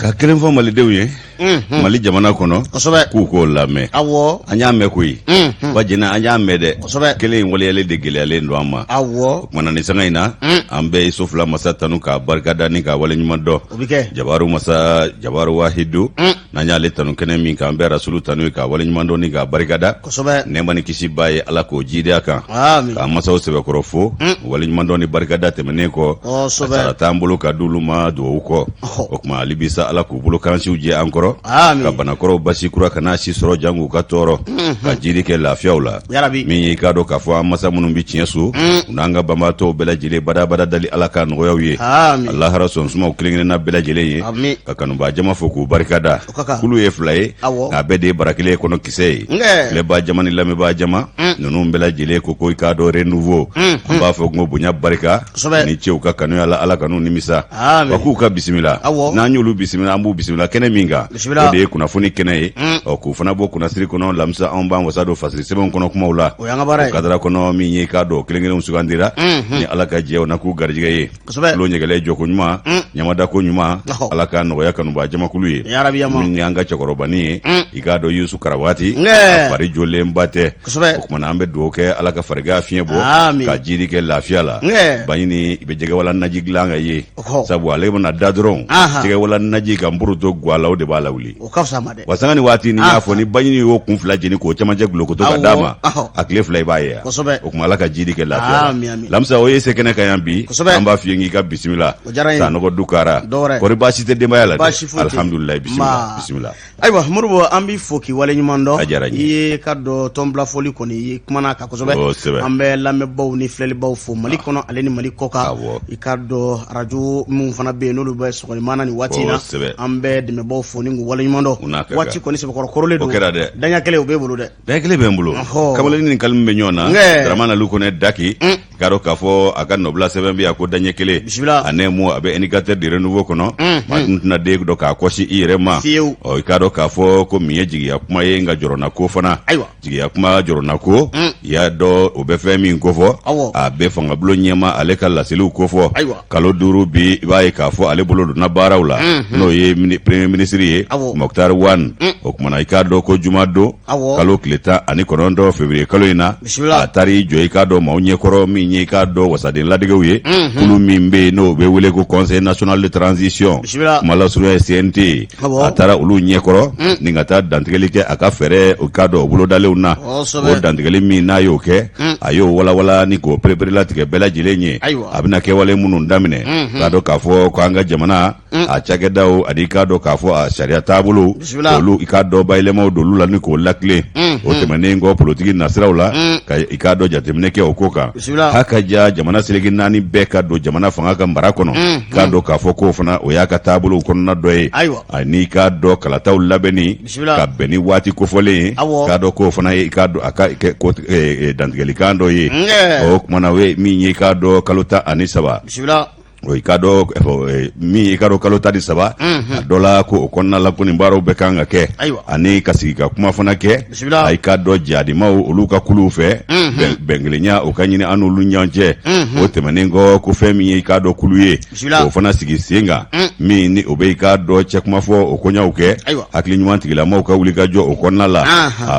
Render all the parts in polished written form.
Ka kelen fɔ malidenw ye Mali jamana kɔnɔ, k'u k'o lamɛn. An y'a mɛn koyi, Bajinɛ, an y'a mɛn dɛ. Kelen in waleyali de gɛlɛyalen don an ma. O tuma na nin sanga in na, an bɛ so fila masa tanu k'a barikada ni k'a waleɲuman dɔn. Jabaru masa, jabaru wahidu, n'an y'ale tanu kɛnɛ min kan, an bɛ rasulu tanu ye k'a waleɲuman dɔn ni k'a barikada. Nɛɛma ni kisi b'a ye, Ala k'o jiidi a kan. K'an masaw sɛbɛkɔrɔ fo, waleɲuman dɔn ni barikada tɛmɛnen kɔ, sara t'an bolo ka d'olu ma dugawu kɔ. O tuma hali bi sa, Ala k'u bolo kansiw jɛ an kɔrɔ, ka banakɔrɔw basi kura kana si sɔrɔ jango ka tɔɔrɔ, ka jiri kɛ lafiyaw la. Min ye, i k'a dɔn k'a fɔ an masa minnu bɛ tiɲɛ so, u n'an ka banbaatɔw bɛɛ lajɛlen, badabada dali Ala ka nɔgɔyaw ye, a lahara sɔnsumaw kelen-kelenna bɛɛ lajɛlen ye. Ka kanubaa jama fo k'u barikada. Kulu ye fila ye, nka bɛɛ de ye bara kelen kɔnɔ kisɛ ye. Filɛbaa jama ni lamɛnbaa jama ninnu bɛɛ lajɛlen ko i k'a dɔn renouveau, an b'a fɔ ko bonya barika ni cɛw ka kanuya la, Ala kan'u nimisa. Wa k'u ka bisimila. N'an y'olu bisimila, an b'u bisimila kɛnɛ min kan, o de ye kunnafoni kɛnɛ ye. Ɔ, k'u fana bɔ kunnasiri kɔnɔ lamisa, anw b'an wasa don fasiri sɛbɛnw kɔnɔ kumaw la. O kadara kɔnɔ, min ye, k'a dɔn kelen kelenw sugandira ni Ala ka jɛ, o na k'u garijɛgɛ ye. Tulo ɲɛgɛlɛ jɔko ɲuman, ɲamadako ɲuman, Ala ka nɔgɔya kanubaa jamakulu ye. Min y'an ka cɛkɔrɔbanin ye, i k'a dɔn Yusu Karawati, a fari jolenba tɛ. O tuma na an bɛ dugawu kɛ, Ala ka farigan fiɲɛ bɔ, ka jiri kɛ lafiya la. Baɲini, i bɛ jɛgɛwala naji dilan ka ye, sabu ale bɛna da dɔrɔn, jɛgɛwala naji ka nburu to ga la, o de b'a lawuli. Wa sanga ni waati ni y'a fɔ ni Baɲini y'o kun fila jeni k'o cɛmancɛ gulokoto ka d'a ma, a tile 2 i b'a ye yan. O tuma Ala ka jiri kɛ lafiya la. Lamisa, o ye se kɛnɛ kan yan bi. An b'a f'i ye k'i ka bisimila. Sanɔgɔ Dukara, kɔri baasi tɛ denbaya la? Alihamdulilayi, bisimila, bisimila. Ayiwa Moribo, an b'i fo k'i waleɲuman dɔn. A diyara n ye. I ye ka dɔn tɔnbila fɔli kɔni, i kumana a kan kosɛbɛ. An bɛ lamɛnbaw ni filɛlibaw fo Mali kɔnɔ ale ni Mali kɔkan. I ka dɔn arajo minnu fana bɛ yen, n'olu bɛ sɔgɔlimana nin waati in na, an bɛ dɛmɛbaw fo ni k'u waleɲuman dɔn. Waati kɔni sɛbɛkɔrɔ korolen don. Daɲɛ kelen o b'e bolo dɛ. Daɲɛ kelen bɛ n bolo. Kamalen ni kalimi bɛ ɲɔgɔn na. Dramane Alu Kɔnɛ Daki, k'a dɔn k'a fɔ a ka nɔbila sɛbɛn bɛ yan ko daɲɛ kelen. A ne mu a bɛ indicateur de renouveau kɔnɔ. Maa tun tɛna den dɔ k'a kɔsi i yɛrɛ ma. Ɔ, i k'a dɔn k'a fɔ ko min ye jigiya kuma ye, nka jɔrɔna ko fana. Jigiya kuma, jɔrɔna ko, i y'a dɔn o bɛ fɛn min kofɔ, a bɛ fangabulon ɲɛma ale ka laseliw kofɔ. Kalo 5 bi, i b'a ye k'a fɔ ale bolo donna baaraw la, n'o ye premier ministre ye, Moctar Ouane. O kumana i k'a dɔn ko juma don, kalo tile 19 février kalo in na, a taar'i jɔ, i k'a dɔn, maaw ɲɛkɔrɔ, min ye, i k'a dɔn, wasaden ladegew ye, kulu min bɛ yen n'o bɛ wele ko Conseil national de transition, kuma lasurunya ye CNT ye. A taara olu ɲɛkɔrɔ ni ka taa dantigɛli kɛ a ka fɛɛrɛ, o k'a dɔn, o bolodalenw na. O dantigɛli min n'a y'o kɛ, a y'o walawala ni k'o pereperelatigɛ bɛɛ lajɛlen ye, a bɛna kɛwale minnu daminɛ. K'a dɔn k'a fɔ ko an ka jamana a cakɛdaw ani i k'a dɔn k'a fɔ a sariya taabolo olu, i k'a dɔn, bayɛlɛmaw don olu la ni k'o latilen. O tɛmɛnen kɔ, politiki nasiraw la, ka i k'a dɔn jateminɛ kɛ o ko kan, haka ja jamana seleke naani bɛɛ ka don jamana fanga ka mara kɔnɔ, k'a dɔn k'a fɔ k'o fana o y'a ka taabolow kɔnɔna dɔ ye, ani k'a dɔn kalataw labɛnni ka bɛn ni waati kofɔlen ye, k'a dɔn k'o fana ye, i k'a dɔn, a ka dantigɛlikan dɔ ye. O kumana o ye min ye, i k'a dɔn, kalo 13, o i k'a dɔn min i k'a dɔn kalo 13, a dɔ la ko o kɔnɔna la ko nin baaraw bɛɛ kan ka kɛ, ani ka sigi ka kuma fana kɛ, a i k'a dɔn jadimaw olu ka kuluw fɛ, bɛnkelenya o ka ɲini an n'olu ɲɔgɔn cɛ. O tɛmɛnen kɔ, ko fɛn min ye, i k'a dɔn, kulu ye, o fana sigi sen kan, min ni o bɛ, i k'a dɔn, cɛ kuma fɔ o koɲaw kɛ, hakili ɲuman tigilamaw ka wuli ka jɔ o kɔnɔna la.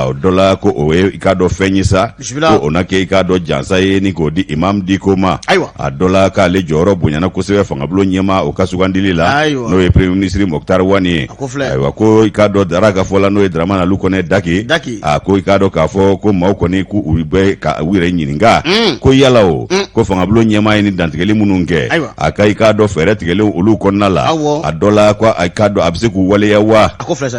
O dɔ la ko o ye, i k'a dɔn, fɛn ye sa ko o na kɛ, i k'a dɔn, jansa ye ni k'o di Imam Diko ma. A dɔ la k'ale jɔyɔrɔ bonyana kosɛbɛ fangabulon ɲɛmaa o ka sugandili la, n'o ye premier ministre Moctar Ouane ye. Ayiwa, ko i k'a dɔn Dara ka fɔ la, n'o ye Dramane Alu Kɔnɛ Daki, a ko i k'a dɔn k'a fɔ ko maaw kɔni k'u u bɛ ka u yɛrɛ ɲininka ko yala o ko fangabulon ɲɛmaa ye ni dantigɛli minnu kɛ, a ka i k'a dɔn fɛɛrɛ tigɛlenw olu kɔnɔna la, a dɔ la ko a k'a dɔn a bɛ se k'u waleya wa?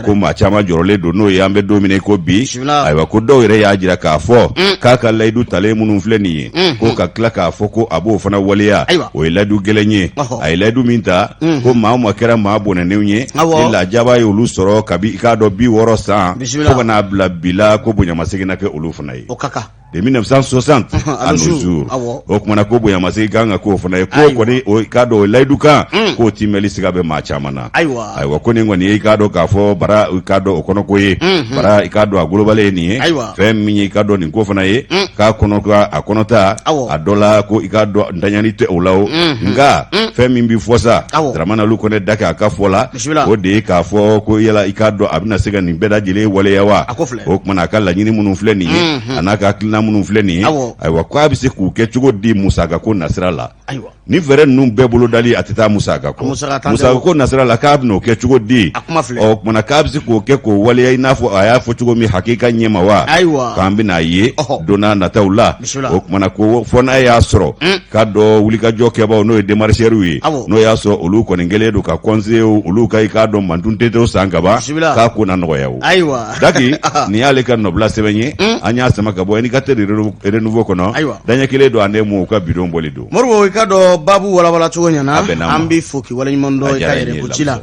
Ko maa caman jɔrɔlen don n'o ye an bɛ don min na i ko bi. Ayiwa, ko dɔw yɛrɛ y'a jira k'a fɔ k'a ka layidu talen minnu filɛ nin ye, ko ka tila k'a fɔ ko a b'o fana waleya, o ye layidu gɛlɛn ye. A ye layidu min ta, ko maa o maa kɛra maa bɔnɛnenw ye ni lajaba ye olu sɔrɔ kabi i k'a dɔn 60 san fo ka n'a bila bi la, ko bonyamasegin na kɛ olu fana ye. O ka kan. De 1960 à nos jours. O kumana ko bonyamasegin kan ka k'o fana ye, ko kɔni o i k'a dɔn o layidu kan mm. k'o timɛli siga bɛ maa caman na. Ayiwa, ko nin kɔni ye i k'a dɔn k'a fɔ bara i k'a dɔn o kɔnɔko ye mm-hmm. Bara i k'a dɔn a golobalen ye nin ye. Fɛn min ye i k'a dɔn nin ko fana ye mm. k'a kɔnɔ ka a kɔnɔta a dɔ la ko i k'a dɔn ntanyani tɛ o la o mm-hmm. Nka mm. fɛn min bɛ fɔ sa, Dramane Alu Kɔnɛ Daki a ka fɔ la, o de ye k'a fɔ ko yala i k'a dɔn a bɛna se ka nin bɛɛ lajɛlen waleya wa? O kumana a ka laɲini minnu filɛ nin ye a n'a ka hakilina minnu filɛ nin ye, ayiwa, ko a bɛ se k'u kɛ cogo di musaka ko nasira la? Ni fɛɛrɛ ninnu bɛɛ bolodali, a tɛ taa musaka kɔ. Musaka ko nasira la, k'a bɛn'o kɛ cogo di? O kumana k'a bɛ se k'o kɛ k'o waleya i n'a fɔ a y'a fɔ cogo min hakika ɲɛma wa? K'an bɛn'a ye don n'a nataw la. O kumana ko fɔ n'a y'a sɔrɔ k'a dɔn wulikajɔ kɛbaw, n'o ye démarcheurs ye, n'o y'a sɔrɔ olu kɔni kɛlen don ka conseillers olu ka i k'a dɔn mantun tetew san kaban, k'a ko na nɔgɔya o. Ayiwa Daki, nin y'ale ka nɔbila sɛbɛn ye. An y'a sama ka bɔ Indicateur de Renouveau kɔnɔ. Daɲɛ kelen don, an mu ka bidon bɔli don. Moribo, i k'a dɔn baabu walawala cogo ɲɛna. An b'i fo k'i waleɲuman dɔn i ka yɛrɛ ko ci la.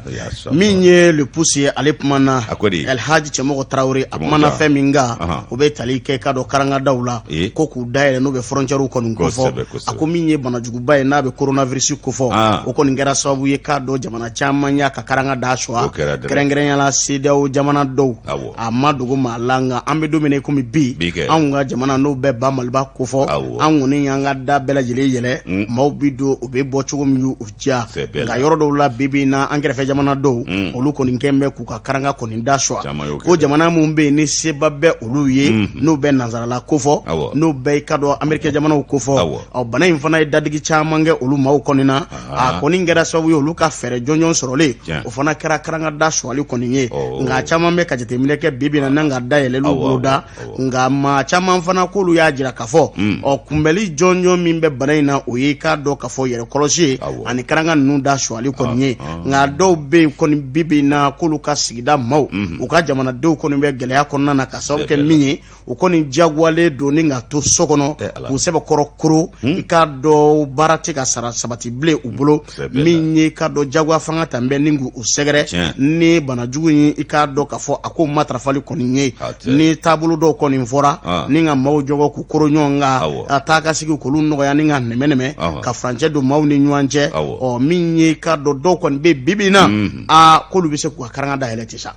Min ye Le Pouce ye, ale kumana. Alhaji Cɛmɔgɔ Tarawele, a kumana fɛn min kan, o bɛ tali kɛ k'a dɔn karangadaw la, ko k'u dayɛlɛ, n'o bɛ frontières kɔni kofɔ. A ko min ye banajuguba ye, n'a bɛ coronavirus kofɔ, o kɔni kɛra sababu ye k'a dɔn jamana caman y'a ka karanga da suwa, kɛrɛnkɛrɛnya la CEDEAO jamana dɔw. A ma dogo maa la, nka an bɛ don min na i komi bi, anw ka jamana, n'o bɛ ba Maliba kofɔ, an kɔni y'an ka da bɛɛ lajɛlen yɛlɛ mm. Maaw bɛ don, u bɛ bɔ cogo min y'u diya. Nka yɔrɔ dɔw la bi bi in na, an kɛrɛfɛ jamana dɔw mm. olu kɔni kɛn bɛ k'u ka karanga kɔni da suwa, ko jamana minnu bɛ yen ni seba bɛ olu ye mm. n'o bɛ nansarala kofɔ, n'o bɛ i k'a dɔn Ameriki jamanaw kofɔ. Ɔ, bana in fana ye dadigi caman kɛ olu maaw kɔni na. A kɔni kɛra sababu ye olu ka fɛɛrɛ jɔnjɔn sɔrɔlen, o fana kɛra karanga da suwali kɔni ye. Nka caman bɛ ka jateminɛ kɛ bi bi in na, n'an ka dayɛlɛliw boloda. Nka maa caman fana k'olu y'a jira k'a fɔ mm. ɔ kunbɛli jɔnjɔn min bɛ bana in na, o ye k'a dɔn k'a fɔ yɛrɛ kɔlɔsi ye ani karanga ninnu da suwali kɔni ye. Nka dɔw bɛ yen kɔni bi bi in na, k'olu ka sigida maaw mm-hmm. u ka jamanadenw kɔni bɛ gɛlɛya kɔnɔna na, ka sababu kɛ min ye, u kɔni diyagoyalen don ni ka to so kɔnɔ eh, k'u sɛbɛkɔrɔ koro hmm? I k'a dɔn baara tɛ ka sara sabati bilen u bolo, min ye k'a dɔn jagoya fanga ta bɛ ni k'u sɛgɛrɛ ni banajugu in, i k'a dɔn k'a fɔ a ko matarafali kɔni ye ni taabolo dɔw kɔni fɔra ah. ni ka maaw jɔgɔ k'u koro ɲɔgɔn kan, a taa ka sigi k'olu nɔgɔya ni ka nɛmɛnɛmɛ ka furancɛ don maaw ni ɲɔgɔn cɛ. Ɔ, min ye k'a dɔn dɔw kɔni bɛ bi bi in na hmm. aa k'olu bɛ se k'u ka karanga dayɛlɛ ten sa.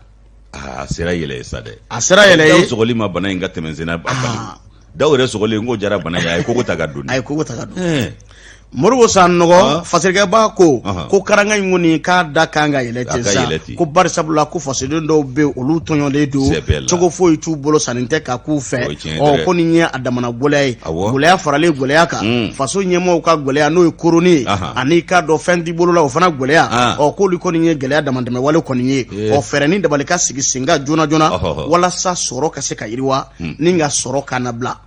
A sera yɛlɛ ye sa dɛ. A sera yɛlɛ ye. Daw sɔgɔli ma bana in ka tɛmɛsenna bali. Daw yɛrɛ sɔgɔli n ko jara bana ye, a ye kogo ta ka don. A ye kogo ta ka don. Moribo Sanɔgɔ, fasirikɛba ko ko karanga in kɔni k'a da kan ka yɛlɛ ten sa, ko bari sabula ko fasoden dɔw bɛ yen, olu tɔɲɔlen don, cogo foyi t'u bolo sanni tɛ ka k'u fɛ. Ɔ, ko nin ye a damana gɛlɛya ye, gɛlɛya faralen gɛlɛya kan, mm. faso ɲɛmɔgɔw ka gɛlɛya, n'o ye koroni ye, ani k'a dɔn fɛn t'i bolo la, o fana gɛlɛya. Ah. Ɔ, k'olu kɔni ye gɛlɛya damatɛmɛ wale kɔni ye. Ɔ, fɛɛrɛ ni dabali ka sigi sen kan joona joona walasa sɔrɔ ka se ka yiriwa hmm. ni ka sɔrɔ ka na bila.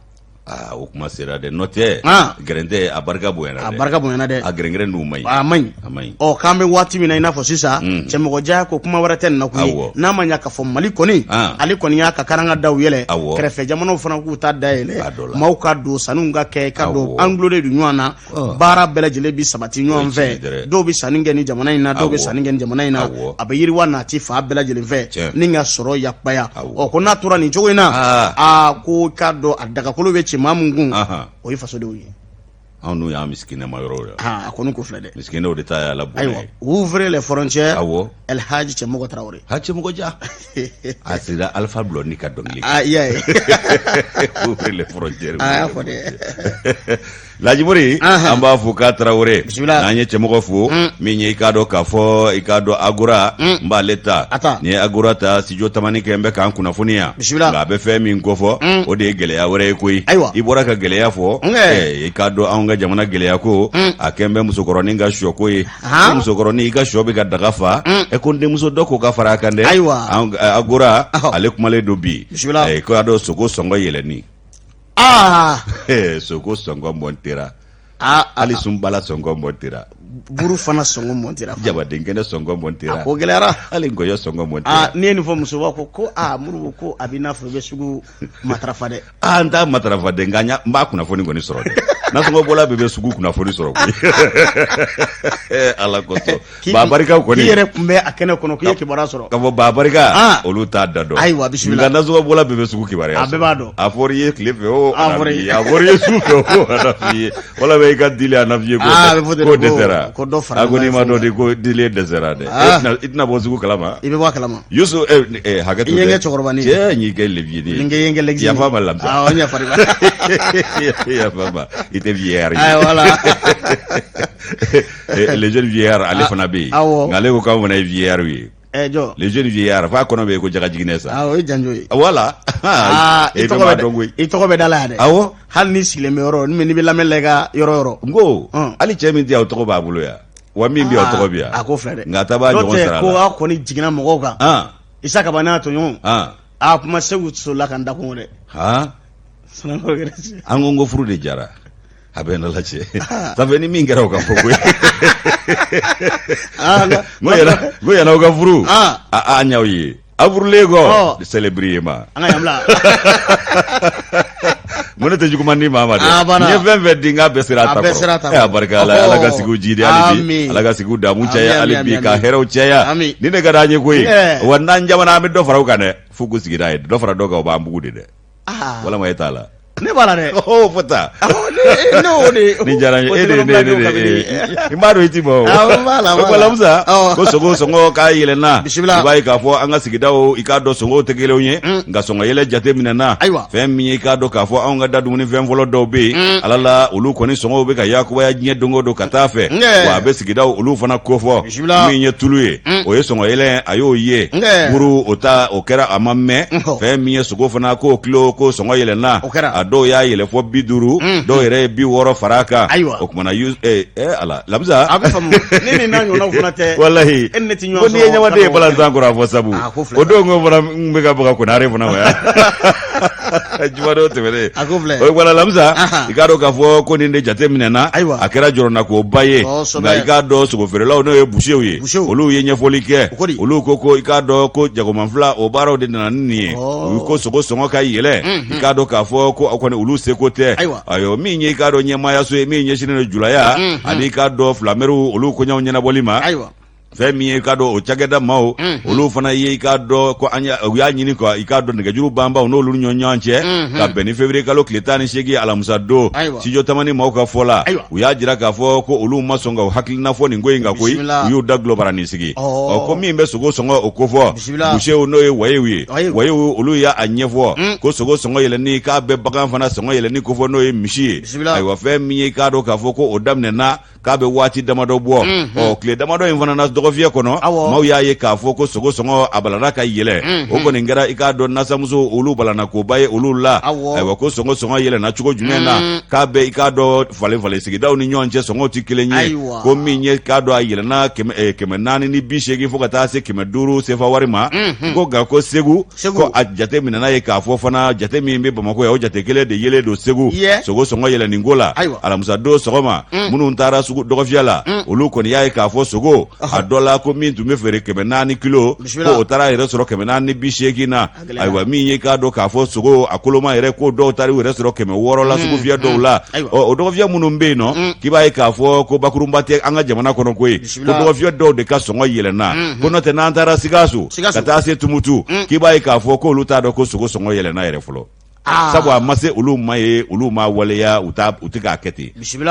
Aa, o kuma sera dɛ, n'o tɛ ah. gɛrɛntɛ a barika bonyana dɛ. A barika bonyana dɛ. A gɛrɛngɛrɛn dun man ɲi. A man ɲi. A man ɲi. Ɔ, k'an bɛ waati min na i n'a fɔ sisan hmm. Cɛmɔgɔja ko kuma wɛrɛ tɛ nin na koyi, n'a ma ɲa k'a fɔ Mali kɔni ah. ale kɔni y'a ka karanga daw yɛlɛ, kɛrɛfɛ jamanaw fana k'u ta da yɛlɛ, maaw ka don, sanniw ka kɛ, ka don an dulonnen don ɲɔgɔn na, baara bɛɛ lajɛlen bɛ sabati ɲɔgɔn fɛ. Dɔw bɛ sanni kɛ ni jamana in na, dɔw bɛ sanni kɛ ni jamana in na, a bɛ yiriwa nati fan bɛɛ lajɛlen fɛ ni ka sɔrɔ yakubaya. Ɔ, ko n'a tora nin cogo in na, aa ko k'a dɔn a dagakolo bɛ ci maa min kun, o ye fasodenw ye. Anw n'u y'an misikinɛma yɔrɔ ye. A kɔni ko filɛ dɛ. Misikinɛw de ta y'a la bonya. Ayiwa, ouvrez les frontières. El Hadji Cɛmɔgɔ Tarawele. Ha, Cɛmɔgɔ ja. A sera Alpha Blondy ka dɔnkili. Ah, i y'a ye. Ouvrez les frontières. A y'a fɔ dɛ. Lajibori, an b'a fo k'a Tarawele. Bisimila. N'an ye Cɛmɔgɔ fo mm. min ye i k'a dɔn k'a fɔ i k'a dɔn Agora mm. n b'ale ta. N'i ye Agora ta, studio Tamani kɛ n bɛ k'an kunnafoniya. Bisimila. Nka a bɛ fɛn min kofɔ mm. o de ye gɛlɛya wɛrɛ ye koyi. Ayiwa. I bɔra ka gɛlɛya fɔ. I k'a dɔn anw ka jamana gɛlɛya ko a kɛn bɛ musokɔrɔnin ka sɔko ye. Ko musokɔrɔnin, i ka sɔ bɛ ka daga fa. Ɛ, ko n denmuso, dɔ ko ka fara a kan dɛ. Ayiwa. Agora ale kumalen don bi. Bisimila. Ko y'a dɔn sogo sɔngɔ yɛlɛnni. Aa sogo sɔngɔ mɔntera, hali sunbala sɔngɔ mɔntera, buru fana sɔngɔ mɔntera, jabadenkɛnɛ sɔngɔ mɔntera. A ko gɛlɛyara. Hali nkɔyɔ sɔngɔ mɔntera. N'i ye nin fɔ, muso ko ko aa Moribo, ko a b'i n'a fɔ i bɛ sugu matarafa dɛ. Aa, n t'a matarafa dɛ, nka n b'a kunnafoni kɔni sɔrɔ dɛ. Nasɔngɔ bɔla bɛɛ bɛ sugu kunnafoni sɔrɔ koyi. Ala kosɔn. Ba barika kɔni. K'i yɛrɛ tun bɛ a kɛnɛ kɔnɔ k'i ye kibaruya sɔrɔ. Ka fɔ ba barika. Ah. Olu t'a da dɔn. Ayiwa bisimila. Nka nasɔngɔ bɔla bɛɛ bɛ sugu kibaruya sɔrɔ. A bɛɛ b'a dɔn. A fɔr'i ye tile fɛ o. A fɔr'i ye. A fɔr'i ye su fɛ o. A na f'i ye. Walama i ka dili a na f'i ye ko. Ah, a bɛ fɔ ten ko dɛsɛra. Ko dɔ fara. A ko n'i ma dɔ di ko dili dɛsɛra dɛ. Ah. I tɛna bɔ sugu kalama. I bɛ bɔ a kalama. Yusu hakɛ to dɛ. I ye n kɛ cɛkɔrɔbanin ye. Cɛ n y'i kɛ levier ye. N ye n kɛ lexi. Yafa n ma Lamisa. Awɔ n yafar'i ma. Yafa n ma i tɛ vieillard ye. Ayi voilà. Les jeunes vieillards ale fana bɛ yen. Awɔ. Nka ale ko k'anw fana ye vieillard ye. Ɛ jɔ. Les jeunes vieillards f'a kɔnɔ bɛ yen ko jagajiginɛ sa. Awɔ o ye janjo ye. Voilà. Aa i tɔgɔ bɛ i tɔgɔ bɛ da la yan dɛ. Awɔ. Hali n'i sigilen bɛ yɔrɔ n'i bɛ lamɛnni la i ka yɔrɔ yɔrɔ. N ko hali cɛ min tɛ yan o tɔgɔ b'a bolo yan. Wa min bɛ yan o tɔgɔ bɛ yan. A ko filɛ dɛ. Nka a ta b'a ɲɔgɔn sara la. N'o tɛ ko aw kɔni jiginna mɔgɔw kan. Isa Kaba n'a tɔɲɔgɔnw. A kuma Segu solila ka n da kɔngɔ dɛ. An ko n ko furu de jara. A bɛ n'Ala cɛ. Ça fait ni min kɛra o ka fɔ koyi. N ko yan'aw ka furu. A an y'aw ye. Aw furulen kɔ célébrement. An ka yan bila. N ko ne tɛ juguman di maa ma dɛ. N ye fɛn fɛn di n k'a bɛɛ sera a ta kɔrɔ. A barika Ala Ala ka sigiw jidi hali bi. Ala ka sigiw damu caya hali bi ka hɛrɛw caya. Nin de ka d'an ye koyi. Wa n'an jamana an bɛ dɔ fara u kan dɛ. F'u k'u sigi n'a ye dɔ fara dɔ kan o b'an bugu de dɛ. Walama e t'a la. Ne b'a la dɛ. Oh fo ta. Ne y'o de. Nin diyara n ye e de ne ne de n b'a dɔn i ti bɔ o. Awɔ n b'a la n b'a la. Lamisa ko sogo sɔngɔ k'a yɛlɛnna. Bisimila. I b'a ye k'a fɔ an ka sigidaw i k'a dɔn sɔngɔw tɛ kelenw ye. Nka sɔngɔ yɛlɛ jate minɛna. Ayiwa. Fɛn min ye i k'a dɔn k'a fɔ anw ka da dumunifɛn fɔlɔ dɔw bɛ yen. Ala la olu kɔni sɔngɔw bɛ ka yakubaya diɲɛ don o don ka taa fɛ. Wa a bɛ sigidaw olu fana kofɔ. Bisimila. Min ye tulu ye. O ye sɔngɔ yɛlɛ a y'o ye. Buru o ta o kɛra a ma mɛn. Fɛn min ye sogo fana k'o kilo ko sɔngɔ yɛlɛnna. O kɛra. A dɔw y'a yɛlɛ fɔ 50. Dɔw yɛrɛ ye 60 fara a kan. Ayiwa. O kumana ala Lamisa. A bɛ faamu ne ni n'a ɲɔgɔnnaw fana tɛ. Walahi. E ni ne tɛ ɲɔgɔn sɔrɔ. Ko n'i ye ɲamaden ye balanzan kɔrɔ a fɔ sabu. A ko filɛ. O don ko fana n bɛ ka baga Konare fana ma yan. Jumadon tɛmɛnen. A ko filɛ. O wala Lamisa. Ahan. I k'a dɔn k'a fɔ ko nin de jate minɛna. Ayiwa. A kɛra jɔrɔnakoba ye. Kosɛbɛ. Nka i k'a dɔn sogofeerelaw n'o ye busew ye. Busew. Olu ye ɲɛfɔli kɛ. O ko di? Olu ko ko i k'a dɔn ko jagomanfila o baaraw de nana ni nin ye. Ɔɔ. U ko sogo sɔngɔ ka yɛlɛ. I k'a dɔn k'a fɔ ko o kɔni olu seko tɛ. Ayiwa. Ayiwa min ye i k'a dɔn ɲɛmaayaso ye min ɲɛsinnen don julaya. Ani i k'a dɔn filamɛriw olu koɲɛw ɲɛnabɔli ma. Ayiwa. Fɛn min ye i k'a dɔn o cakɛda maaw olu fana ye i k'a dɔn ko an u y'a ɲini ka i k'a dɔn nɛgɛjuru banbaw n'olu ni ɲɔgɔn cɛ ka bɛn ni février kalo tile 18 alamisa don studio tamani maaw ka fɔ la u y'a jira k'a fɔ ko olu ma sɔn ka u hakilina fɔ nin ko in kan koyi u y'u da gulɔbaranin sigi ɔ ko min bɛ sogo sɔngɔ o kofɔ busew n'o ye wayew ye wayew olu y'a ɲɛfɔ ko sogo sɔngɔ yɛlɛnni k'a bɛ bagan fana sɔngɔ yɛlɛnni kofɔ n'o ye misi ye ayiwa fɛn min ye i k'a dɔn k'a fɔ ko o daminɛna k'a bɛ waati damadɔ bɔ ɔ tile damadɔ in fana na dɔgɔfiyɛ kɔnɔ maaw y'a ye k'a fɔ ko sogo sɔngɔ a balala ka yɛlɛ o kɔni kɛra i k'a dɔn nasamuso olu balanakoba ye olu la ayiwa ko sogo sɔngɔ yɛlɛnna cogo jumɛn na k'a bɛ i k'a dɔn falen falen sigidaw ni ɲɔgɔn cɛ sɔngɔw tɛ kelen ye ko min ye k'a dɔn a yɛlɛnna 480 fo ka taa se 500 sefa wari ma ko nka ko segu ko a jate minɛna ye k'a fɔ fana jate min bɛ bamakɔ yan o jate kelen de yelen don segu sogo sɔngɔ yɛlɛnni ko la alamisa don sɔgɔma minnu taara sugu dɔgɔfiyɛ la olu kɔni y'a ye k'a fɔ sogo a dɔ la ko min tun bɛ feere 400 kilo ko o taara yɛrɛ sɔrɔ 480 na ayiwa min ye k'a dɔn k'a fɔ sogo a koloma yɛrɛ ko dɔw taara u yɛrɛ sɔrɔ 600 la sugufiyɛ dɔw la ɔ o dɔgɔfiyɛ minnu bɛ yen nɔ k'i b'a ye k'a fɔ ko bakurunba tɛ an ka jamana kɔnɔ koyi ko dɔgɔfiyɛ dɔw de ka sɔngɔ yɛlɛnna ko n'o tɛ n'an taara Sikaso ka taa se Tumutu k'i b'a ye k'a fɔ k'olu t'a dɔn ko sogo sɔngɔ yɛlɛnna yɛrɛ fɔlɔ sabu a ma se olu ma ye olu ma waleya u tɛ k'a kɛ ten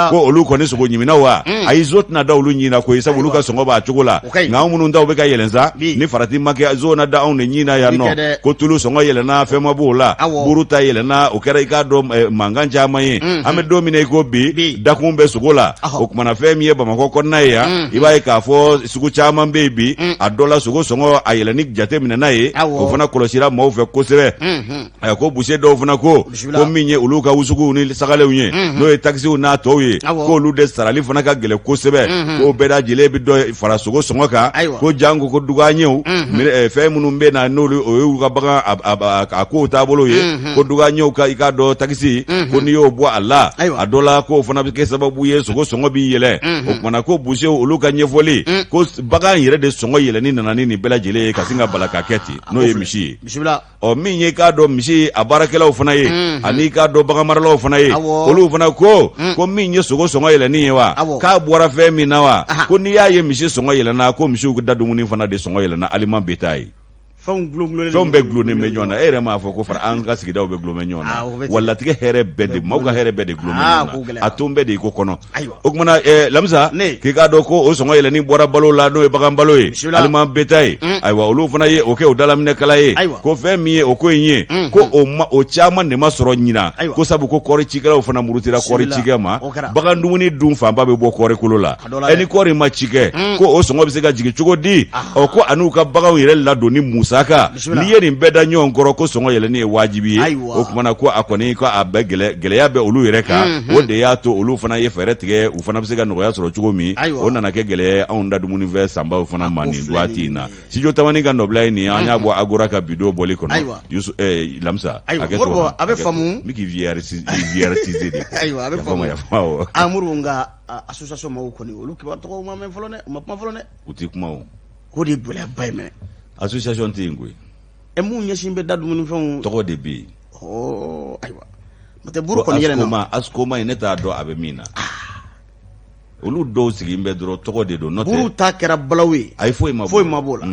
ko olu kɔni sogo ɲiminaw wa ayi zo tɛna da olu ɲin na koyi sabu olu ka sɔngɔ b'a cogo la nka anw minnu taw bɛ ka yɛlɛn sa ni farati ma kɛ zo na da anw de ɲin na yan nɔ ko tulu sɔngɔ yɛlɛnna fɛn ma b'o la buru ta yɛlɛnna o kɛra i k'a dɔn mankan caman ye an bɛ don min na i ko bi dakun bɛ sogo la o kumana fɛn min ye bamakɔ kɔnɔna ye yan i b'a ye k'a fɔ sugu caman bɛ yen bi a dɔ la sogo sɔngɔ a yɛlɛnni jate minɛna ye o fana kɔlɔsira maaw fɛ kosɛbɛ a ko buse dɔw fana ko ko min ye olu ka wusuguw ni sagalenw ye n'o ye takisiw n'a tɔw ye k'olu de sarali fana ka gɛlɛn kosɛbɛ k'o bɛɛ lajɛlen bɛ dɔ fara sogo sɔngɔ kan ko janko ko duganɲɛw fɛn minnu bɛ na n'olu o y'u ka bagan a kow taabolo ye ko duganɲɛw ka i k'a dɔn takisi ko n'i y'o bɔ a la a dɔ la k'o fana bɛ kɛ sababu ye sogo sɔngɔ bɛ yɛlɛ o kumana ko busew olu ka ɲɛfɔli ko bagan yɛrɛ de sɔngɔ yɛlɛnni nana ni nin bɛɛ lajɛlen ye ka sin ka bala ka kɛ ten n'o ye misi ye ɔ min ye k'a dɔn misi a baarakɛlaw fana ye ani i k'a dɔn baganmaralaw fana ye, olu fana ko ko min ye sogo sɔngɔ yɛlɛnni ye wa, k'a bɔra fɛn min na wa, ko n'i y'a ye misi sɔngɔ yɛlɛnna, ko misiw da dumuni fana de sɔngɔ yɛlɛnna, aliment bétail. Fɛnw gulongulonnen, fɛnw bɛɛ gulonnen bɛ ɲɔgɔn na. E yɛrɛ m'a fɔ ko fara an ka sigidaw bɛɛ gulon bɛ ɲɔgɔn na. Wa latigɛ hɛrɛ bɛɛ de, maaw ka hɛrɛ bɛɛ de gulon bɛ ɲɔgɔn na. A ton bɛɛ de i ko kɔnɔ. O kumana Lamisa, k'i k'a dɔn ko o sɔngɔ yɛlɛnni bɔra balo la, n'o ye bagan balo ye, aliment bétail. Ayiwa, olu fana ye o kɛ o dalaminɛkala ye, ko fɛn min ye o ko in ye, ko o ma, o caman de ma sɔrɔ ɲinan, ko sabu ko kɔɔri cikɛlaw fana murutira kɔɔri cikɛ ma. Bagan dumuni dun fanba bɛ bɔ kɔɔri kolo la. Ɛ, ni kɔɔri ma ci kɛ, ko o sɔngɔ bɛ se ka jigin cogo di? Ɔ, ko an'u ka baganw yɛrɛ ladonni musaka, n'i ye nin bɛɛ da ɲɔgɔn kɔrɔ, ko sɔngɔ yɛlɛnni ye wajibi ye. O kumana ko a kɔni ko a bɛ gɛlɛya bɛ olu yɛrɛ kan. O de y'a to olu fana ye fɛɛrɛ tigɛ, u fana bɛ se ka nɔgɔya sɔrɔ cogo min. O nana kɛ gɛlɛya ye anw da dumunifɛn sanbaw fana ma nin waati in na. Studio Tamani ka nɔbila ye nin ye, an y'a bɔ Agora ka bidon bɔli kɔnɔ. Lamisa, a bɛ faamu. N bɛ k'i viertiser de. Ayiwa, a bɛ faamu. Amuru, nka association maaw kɔni, olu kibaru tɔgɔ ma mɛn fɔlɔ dɛ, u ma kuma fɔlɔ dɛ. U tɛ kuma o. K'o de ye gɛlɛyaba ye mɛnɛ. Association tɛ yen koyi. Ɛ, mun ɲɛsin bɛ da dumunifɛnw. Tɔgɔ de bɛ yen. Ɔ ayiwa, n'o tɛ buru kɔni yɛlɛnna. Ascoma in, ne t'a dɔn a bɛ min na. Olu dɔw sigilen bɛ dɔrɔn, tɔgɔ de don, n'o tɛ. Buru ta kɛra balawu ye. Ayi, foyi ma bɔ. Foyi ma b'o la.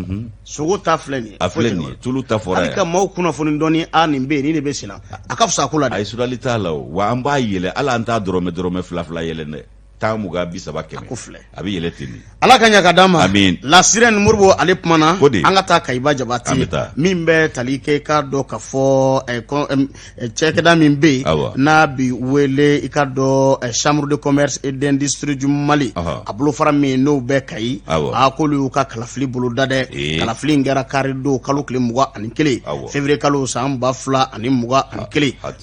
Sogo ta filɛ nin ye. A filɛ nin ye, tulu ta fɔra yan. Hali ka maaw kunnafoni dɔɔni, a nin bɛ yen, nin de bɛ sen na, a ka fisa a ko la dɛ. Ayi, sudali t'a la o. Wa an b'a yɛlɛ, hali an t'a dɔrɔmɛ dɔrɔmɛ fila fila yɛlɛ dɛ, 10, 20, 30, 100. A ko filɛ. A bɛ yɛlɛ ten de. Ala ka ɲa ka d'an ma. Amin. La Sirène, Moribo ale kumana. Ko di? An ka taa Kayiba Jabate. An bɛ taa. Min bɛ tali kɛ, k'a dɔn k'a fɔ cakɛda min bɛ yen n'a bi wele i k'a dɔn Chambre de commerce et d'industrie du Mali, a bolofara min n'o bɛ Kayi, a k'olu y'u ka kalafili boloda dɛ. Kalafili in kɛra kari don, kalo tile 21, février kalo san 2021,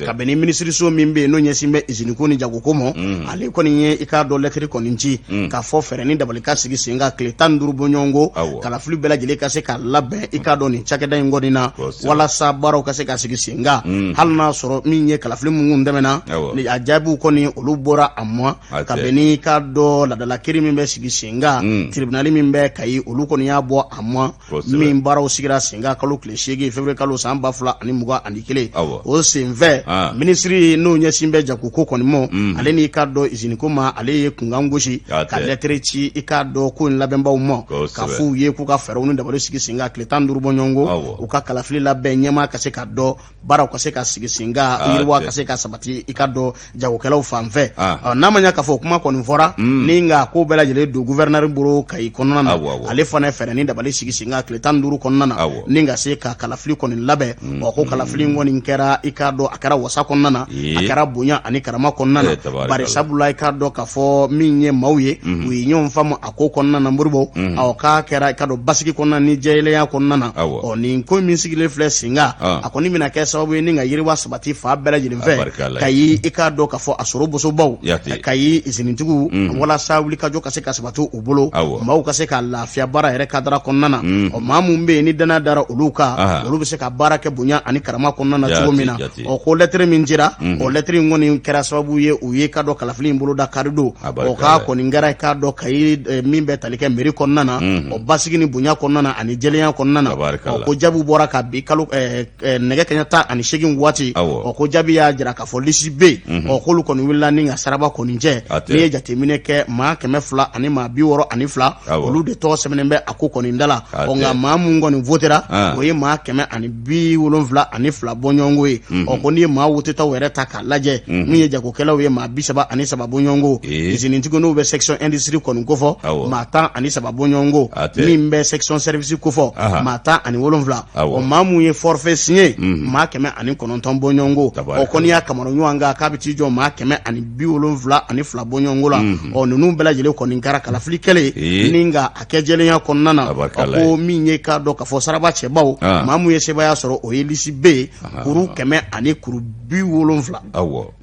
ka bɛn ni minisiriso min bɛ yen n'o ɲɛsin bɛ iziniko ni jagoko ma. Ale kɔni ye i k'a dɔn lɛtiri kɔni ci k'a fɔ fɛɛrɛ ni dabali ka sigi sen kan, tile 15 bɔɲɔgɔnko, kalafili bɛɛ lajɛlen ka se ka labɛn i k'a dɔn nin cakɛda in kɔni na, walasa baaraw ka se ka sigi sen kan. Hali n'a sɔrɔ min ye kalafili minnu tɛmɛna, a jaabiw kɔni olu bɔra a ma, ka bɛn n'i k'a dɔn ladala kiri min bɛ sigi sen kan, tribunal min bɛ Kayi, olu kɔni y'a bɔ a ma. Min baaraw sigira sen kan kalo tile 8, février kalo san 2021, o senfɛ minisiri n'o ɲɛsin bɛ jagoko kɔni ma, ale n'i k'a dɔn iziniko ma, ale ye kunkan gosi ka lɛtiri ci i k'a dɔn ko in labɛnbaw ma, k'a f'u ye k'u ka fɛɛrɛw ni dabali sigi sen kan, tile 15 bɔɲɔgɔnko, u ka kalafili labɛn, ɲɛmaa ka se ka dɔn, baaraw ka se ka sigi sen kan, yiriwa ka se ka sabati i k'a dɔn jagokɛlaw fan fɛ. N'a ma ɲɛ k'a fɔ kuma kɔni fɔra ni nka ko bɛɛ lajɛlen don gouverneur bolo Kayi kɔnɔna na, ale fana ye fɛɛrɛ ni dabali sigi sen kan tile 15 kɔnɔna na, ni ka se ka kalafili kɔni labɛn. Ɔ, ko kalafili in kɔni kɛra i k'a dɔn a kɛra wasa kɔnɔna na, a kɛra bonya ani karama kɔnɔna na, bari sabula i k'a dɔn k'a fɔ min ye maaw ye, u ye ɲɔgɔn faamu a ko kɔnɔna na, Moribo. Ɔ, k'a kɛra i k'a dɔn basigi kɔnɔna ni jɛlenya kɔnɔna na. Ɔ, nin ko min sigilen filɛ sen kan, a kɔni bɛna kɛ sababu ye ni ka yiriwa sabati fan bɛɛ lajɛlen fɛ Kayi, i k'a dɔn k'a fɔ a sɔrɔ bosobaw, Kayi izinitigiw, walasa wulikajɔ ka se ka sabati u bolo, maaw ka se ka lafiya baara yɛrɛ kadara kɔnɔna na. Ɔ, maa min bɛ yen ni danaya dara olu kan, olu bɛ se ka baara kɛ bonya ani karama kɔnɔna na cogo min na. Ɔ, ko lɛtiri min cira, o lɛtiri in kɔni kɛra sababu ye u ye k'a dɔn kalafili in boloda karidon. O k'a kɔni kɛra i k'a dɔn Kayi min bɛ tali kɛ mairie kɔnɔna na, o basigi ni bonya kɔnɔna na ani jɛlenya kɔnɔna na. Ɔ, ko jaabiw bɔra ka bi kalo nɛgɛ kaɲɛ 18 waati. Ɔ, ko jaabi y'a jira k'a fɔ lisi B, ɔ, k'olu kɔni wulila ni ka saraba kɔni cɛ. N'i ye jateminɛ kɛ, maa 200 ani maa 62, olu de tɔgɔ sɛbɛnnen bɛ a ko kɔni da la. Ɔ, nka maa mun kɔni votera, o ye maa 172 bɔɲɔgɔnko ye. Ɔ, ko n'i ye maa wotetaw yɛrɛ ta k'a lajɛ, min ye jagokɛlaw ye, maa 33 bɔɲɔgɔnko, izinitigiw n'u bɛ section industrie kɔni kofɔ, maa 13 bɔɲɔgɔnko, min bɛ section service kofɔ, maa 17. Ɔ, maa mun ye forfait signé, maa 109 bɔɲɔgɔnko. Ɔ, ko n'i y'a kamara ɲɔgɔn kan, k'a bɛ t'i jɔ maa 172 bɔɲɔgɔnko la. Ɔ, ninnu bɛɛ lajɛlen kɔni kɛra kalafili kɛlen ni nka a kɛ jɛlenya kɔnɔna na. Ko min ye k'a dɔn k'a fɔ saraba cɛbaw, maa mun ye sebaaya sɔrɔ, o ye lisi B, kuru 100 ani kuru 70.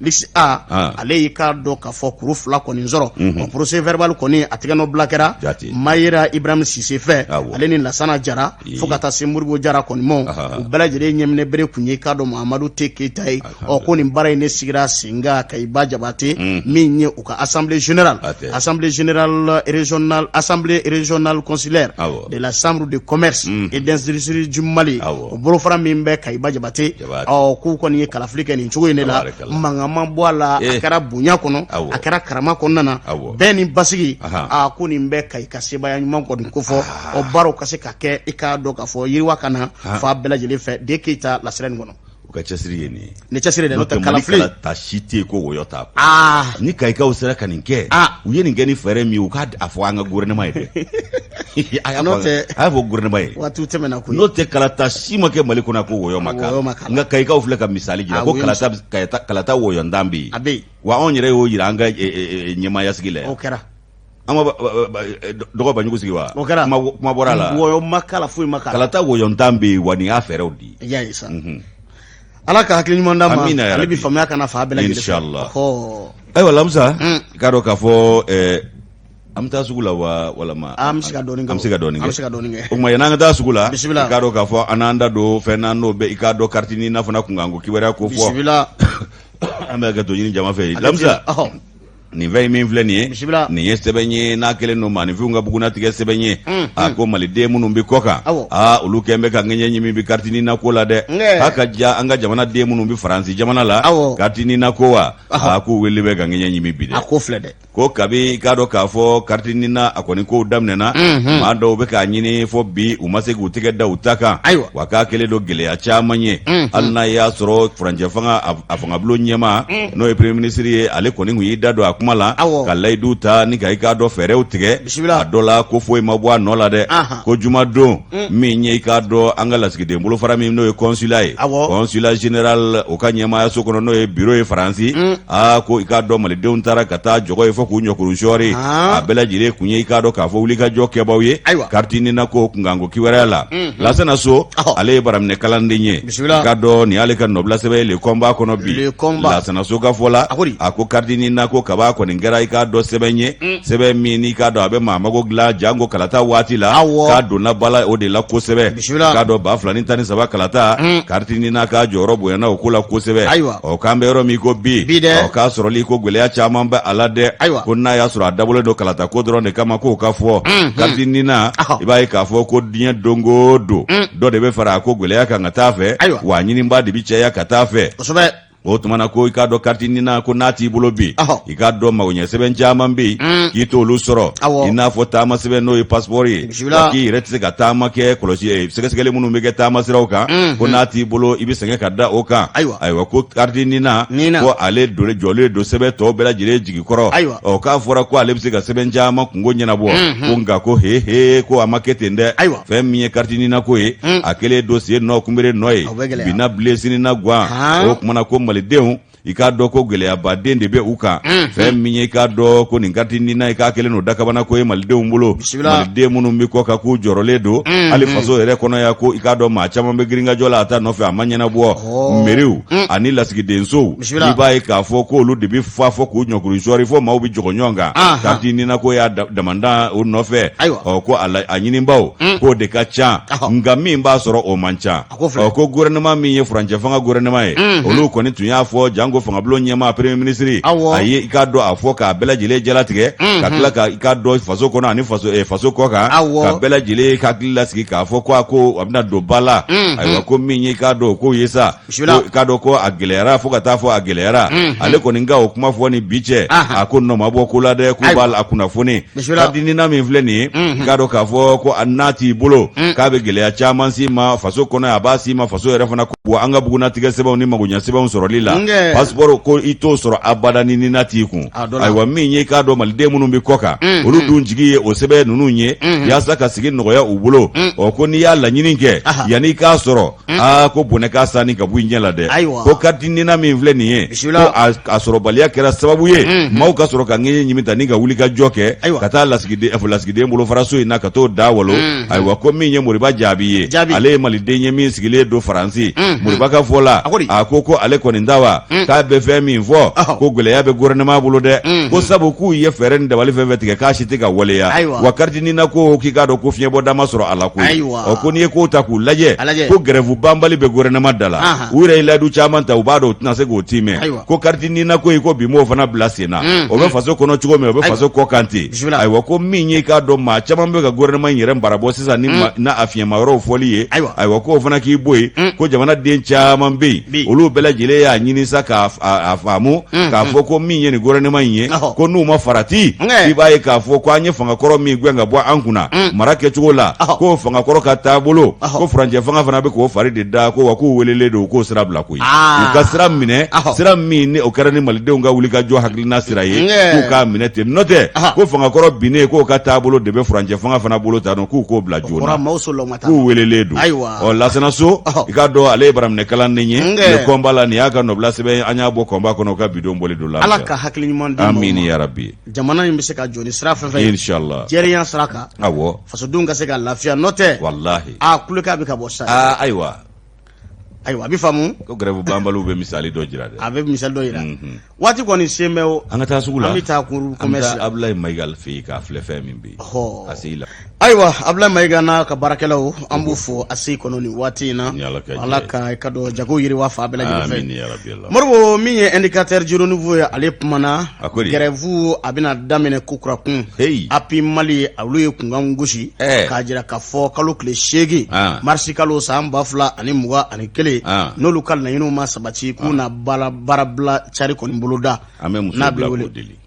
Lisi A, ale y'i k'a dɔn k'a fɔ kuru 2 kɔni sɔrɔ. O procès verbal kɔni, a tɛgɛnɔbila kɛra Mayera Ibrahim Sise fɛ, ale ni Lasana Jara, fo ka taa se Modibo Jara kɔni ma. U bɛɛ lajɛlen ɲɛminɛ bere kun ye, i k'a dɔn, Mahamadu T Keyita ye. Ɔ, ko nin baara in ne sigira sen kan Kayiba Jabate, min ye u ka assemblée générale, assemblée générale régionale, assemblée régionale consulaire de la chambre de commerce et d'industrie du Mali, o bolofara min bɛ Kayiba Jabate. Ɔ, k'u kɔni ye kalafili kɛ nin cogo in de la, mankan ma bɔ a la, a kɛra bonya kɔnɔ, a kɛra karama kɔnɔna na, bɛn ni basigi. A ko nin bɛ Kayi ka sebaaya ɲuman kɔni kofɔ. Ɔ, baaraw ka se ka kɛ, i k'a dɔn k'a fɔ yiriwa ka na fan bɛɛ lajɛlen fɛ. De Keyita lasira nin kɔnɔ. U ka cɛsiri ye nin ye. Ni cɛsiri dɛ, n'o tɛ kalafili ta si tɛ yen ko wɔyɔ t'a kɔ. Ni Kayikaw sera ka nin kɛ, u ye nin kɛ ni fɛɛrɛ min ye, u k'a a fɔ an ka gouvernement ye dɛ. A y'a fɔ gouvernement ye. Waatiw tɛmɛna koyi. N'o tɛ, kalata si ma kɛ Mali kɔnɔ ko wɔyɔ ma k'a la. Nka Kayikaw filɛ ka misali jira ko kalata wɔyɔntan bɛ yen. A bɛ yen. Wa anw yɛrɛ y'o jira an ka ɲɛmaaya sigi la yan. O kɛra. An ma dɔgɔ Banjugu sigi wa? O kɛra. Kuma bɔra a la. Wɔyɔ ma k'a la, foyi ma k'a la. Kalata wɔyɔntan bɛ yen, wa nin y'a fɛɛrɛw di. I y'a ye sa. Ala ka hakili ɲuman d'an ma. Hali bi faamuya ka na fan bɛɛ lajɛlen fɛ. Inshallah. Ayiwa Lamisa, i k'a dɔn k'a fɔ an bɛ taa sugu la wa walama? An bɛ se ka dɔɔnin kɛ. An bɛ se ka dɔɔnin kɛ. An bɛ se ka dɔɔnin kɛ. O tuma yan'an ka taa sugu la, bisimila, i k'a dɔn k'a fɔ an n'an da don fɛn na, n'o bɛ i k'a dɔn carte NINA fana kunkanko kibaruya ko fɔ. Bisimila. An bɛ hakɛto ɲini jama fɛ. Lamisa, nin fɛn min filɛ nin ye, nin ye sɛbɛn ye n'a kɛlen don maaninfinw ka bugunnatigɛ sɛbɛn ye. A ko maliden minnu bɛ kɔ kan, aa, olu kɛlen bɛ ka ŋɛɲɛ ɲimi bi carte NINA ko la dɛ. K'a ka ja an ka jamana den minnu bɛ Faransi jamana la, carte NINA ko wa, a k'u wele bɛ ka ŋɛɲɛ ɲimi bi dɛ. A ko filɛ dɛ. Ko kabi i k'a dɔn k'a fɔ carte NINA a kɔni kow daminɛna, maa dɔw bɛ k'a ɲini fɔ bi u ma se k'u tɛgɛ da u ta kan. Wa k'a kɛlen don gɛlɛya caman ye, hali n'a y'a sɔrɔ furancɛ fanga a fangabulon ɲɛmaa, n'o ye premier ministre ye, ale kɔni tun y'i da don a kuma la ka layidu ta ni ka i k'a dɔn fɛɛrɛw tigɛ a dɔ la, ko foyi ma bɔ a nɔ la dɛ. Ko jumadon min ye i k'a dɔn an ka lasigiden bolofara min n'o ye consulat ye, consulat général, o ka ɲɛmaayaso kɔnɔ, n'o ye bureau ye Faransi, aa, ko i k'a dɔn malidenw taara ka taa jɔgɔ ye fɔ k'u ɲɔkuru sɔɔri. A bɛɛ lajɛlen kun ye i k'a dɔn k'a fɔ wulikajɔ kɛbaw ye carte NINA ko kunkanko kibaruya la. Lasana So, ale ye baraminɛ kalanden ye, i k'a dɔn nin y'ale ka nɔbila sɛbɛn ye Le Combat kɔnɔ bi. Lasana So ka fɔ la, a ko carte NINA ko kaba kɔni kɛra i k'a dɔn sɛbɛn ye, sɛbɛn min n'i k'a dɔn a bɛ maa mago dilan janko kalata waati la, k'a donna bala o de la kosɛbɛ. K'a dɔn 2013 kalata, carte NINA k'a jɔyɔrɔ bonyana o ko la kosɛbɛ. Ɔ, k'an bɛ yɔrɔ min ko bi, ɔ, k'a sɔrɔli ko gɛlɛya caman bɛ a la dɛ. Ko n'a y'a sɔrɔ a dabɔlen don kalata ko dɔrɔn de kama, k'o ka fɔ carte NINA, i b'a ye k'a fɔ ko diɲɛ don o don, dɔ de bɛ fara a ko gɛlɛya kan ka taa fɛ, wa ɲininba de bɛ caya ka taa fɛ. O tuma na ko i k'a dɔn carte NINA ko n'a t'i bolo bi, i k'a dɔn magoɲɛ sɛbɛn caman bɛ yen k'i t'olu sɔrɔ, i n'a fɔ taama sɛbɛn n'o ye passeport ye, wa k'i yɛrɛ tɛ se ka taama kɛ, kɔlɔsi sɛgɛsɛgɛli minnu bɛ kɛ taama siraw kan, ko n'a t'i bolo i bɛ sɛgɛn ka da o kan. Ayiwa, ko carte NINA ko ale jɔlen don sɛbɛn tɔw bɛɛ lajɛlen jigi kɔrɔ. Ɔ, k'a fɔra ko ale bɛ se ka sɛbɛn caman kunko ɲɛnabɔ, ko nka ko he he, ko a ma kɛ ten dɛ. Fɛn min ye carte NINA ko ye, a kɛlen don sen nɔ kunbere nɔ ye, bi na bilen sini na gwan. O tuma na ko malidenw, i k'a dɔn ko gɛlɛyabaden de bɛ u kan. Fɛn min ye i k'a dɔn ko nin carte NINA, i k'a kɛlen don dakabana ko ye malidenw bolo. Maliden minnu bɛ kɔ kan k'u jɔrɔlen don, hali faso yɛrɛ kɔnɔ yan, ko i k'a dɔn maa caman bɛ girinkajɔ la a ta nɔfɛ, a ma ɲɛnabɔ. Meriw ani lasigidensow, i b'a ye k'a fɔ k'olu de bɛ fa fɔ k'u ɲɔkuru sɔɔri fo maaw bɛ jɔgɔ ɲɔgɔn kan. Carte NINA ko y'a damandan o nɔfɛ. Ɔ, ko a ɲininbaw k'o de ka ca, nka min b'a sɔrɔ o man ca. Ɔ, ko gouvernement min ye furancɛ fanga gouvernement ye, olu kɔni tun y'a fɔ janko fangabulon ɲɛmaa premier ministre, a ye i k'a dɔn a fɔ k'a bɛɛ lajɛlen jalatigɛ, ka tila ka i k'a dɔn faso kɔnɔ ani faso kɔ kan, ka bɛɛ lajɛlen hakili lasigi k'a fɔ ko a ko a bɛna don ba la. Ayiwa, ko min ye i k'a dɔn o k'o ye sa, i k'a dɔn ko a gɛlɛyara fo ka taa fɔ a gɛlɛyara. Ale kɔni ka o kuma fɔ ni bi cɛ, a ko nɔ ma bɔ ko la dɛ, k'u b'a la kunnafoni. Carte NINA min filɛ nin ye, i k'a dɔn k'a fɔ ko a n'a t'i bolo, k'a bɛ gɛlɛya caman s'i ma faso kɔnɔ, a b'a s'i ma faso yɛrɛ fana wa an ka bugunnatigɛ sɛbɛnw ni magoɲɛ sɛbɛnw sɔrɔli la, passeport ko i t'o sɔrɔ abada ni NINA t'i kun. Ayiwa, min ye i k'a dɔn maliden minnu bɛ kɔ kan, olu dun jigi ye o sɛbɛn ninnu ye yaasa ka sigi nɔgɔya u bolo. Ɔ, ko n'i y'a laɲini kɛ, yanni i k'a sɔrɔ, aa, ko bɔnɛ k'a sani ka bɔ i ɲɛ la dɛ. Ko carte NINA min filɛ nin ye, ko a sɔrɔbaliya kɛra sababu ye maaw ka sɔrɔ ka ŋɛɲɛ ɲimi ta ni ka wuli ka jɔ kɛ ka taa lasigiden bolofaraso in na ka t'o da walo. Ayiwa, ko min ye Moriba Jaabi ye, ale ye maliden ye min sigilen don Faransi. Moriba ka fɔ la, a ko ko ale kɔni ta wa k'a bɛ fɛn min fɔ, ko gɛlɛya bɛ gouvernement bolo dɛ, ko sabu k'u ye fɛɛrɛ ni dabali fɛn fɛn tigɛ, k'a si tɛ ka waleya. Wa carte NINA ko, k'i k'a dɔn ko fiɲɛbɔda ma sɔrɔ a la koyi. Ɔ, ko n'i ye kow ta k'u lajɛ, ko grève banbali bɛ gouvernement da la. U yɛrɛ ye layidu caman ta, u b'a dɔn u tɛna se k'o tiimɛ. Ko carte NINA ko, ko bi m'o fana bila sen na, o bɛ faso kɔnɔ cogo min, o bɛ faso kɔ kan ten. Ayiwa, ko min ye, k'a dɔn maa caman bɛ ka gouvernement in yɛrɛ barabɔ sisan ni n'a a fiɲɛma yɔrɔw fɔli ye. Ayiwa, k'o fana k'i bɔ yen, ko jamanaden caman bɛ yen, olu bɛɛ lajɛlen y'a ɲini sa k'a faamu k'a fɔ ko min ye nin gouvernement in ye, ko n'u ma farati, i b'a ye k'a fɔ ko an ye fangakɔrɔ min gɛn ka bɔ an kunna mara kɛcogo la, k'o fangakɔrɔ ka taabolo, ko furancɛ fanga fana bɛ k'o fari de da, ko wa k'u welelen don k'o sira bila koyi, u ka sira minɛ, sira min ni o kɛra ni malidenw ka wulikajɔ hakilina sira ye, k'u k'a minɛ ten. N'o tɛ, ko fangakɔrɔ binnen, k'o ka taabolo de bɛ furancɛ fanga fana bolo ta, k'u k'o bila joona, k'u welelen don. Ɔ, Lasana So, i k'a dɔn ale ye baraminɛ kalanden ye le Combat la. Nin y'a ka nɔbila sɛbɛn, an y'a bɔ Combat kɔnɔ, u ka bidon bɔli don la. Ala ka hakili ɲuman di. Amin ya rabi. Jamana in bɛ se ka jɔ ni sira fɛn fɛn ye, inshallah, jɛlenya sira kan, fasodenw ka se ka lafiya. N'o tɛ, wallahi, a kulekan bɛ ka bɔ sa. Aa, ayiwa. Ayiwa, a bɛ faamu. Ko grève banbaliw bɛ misali dɔ jira dɛ. A bɛ misali dɔ jira. Waati kɔni sen bɛ o. An ka taa sugu la. An bɛ taa cour commerce la. An bɛ taa Abulayi Mayiga fɛ yen k'a filɛ fɛn min bɛ yen. Ɔhɔ. ACI la. Ayiwa, Abulayi Mayiga n'a ka baarakɛlaw, an b'u fo ACI kɔnɔ nin waati in na. Ni Ala ka jɛ ye. Ala ka i ka dɔn jago yiriwa fan bɛɛ lajɛlen fɛ. Amina yarabi Allah. Moribo, min ye indicateur du renouveau ye, ale kumana. A ko di? Grève a bɛna daminɛ kokura kun. Heyi. API Mali, olu ye kunkan gosi. Ɛɛ. K'a jira k'a fɔ kalo tile 8. An. Marisi kalo san 2021. An. N'olu ka laɲiniw ma sabati, k'u na baarabila cari kɔni boloda. An bɛ muso bila k'u deli.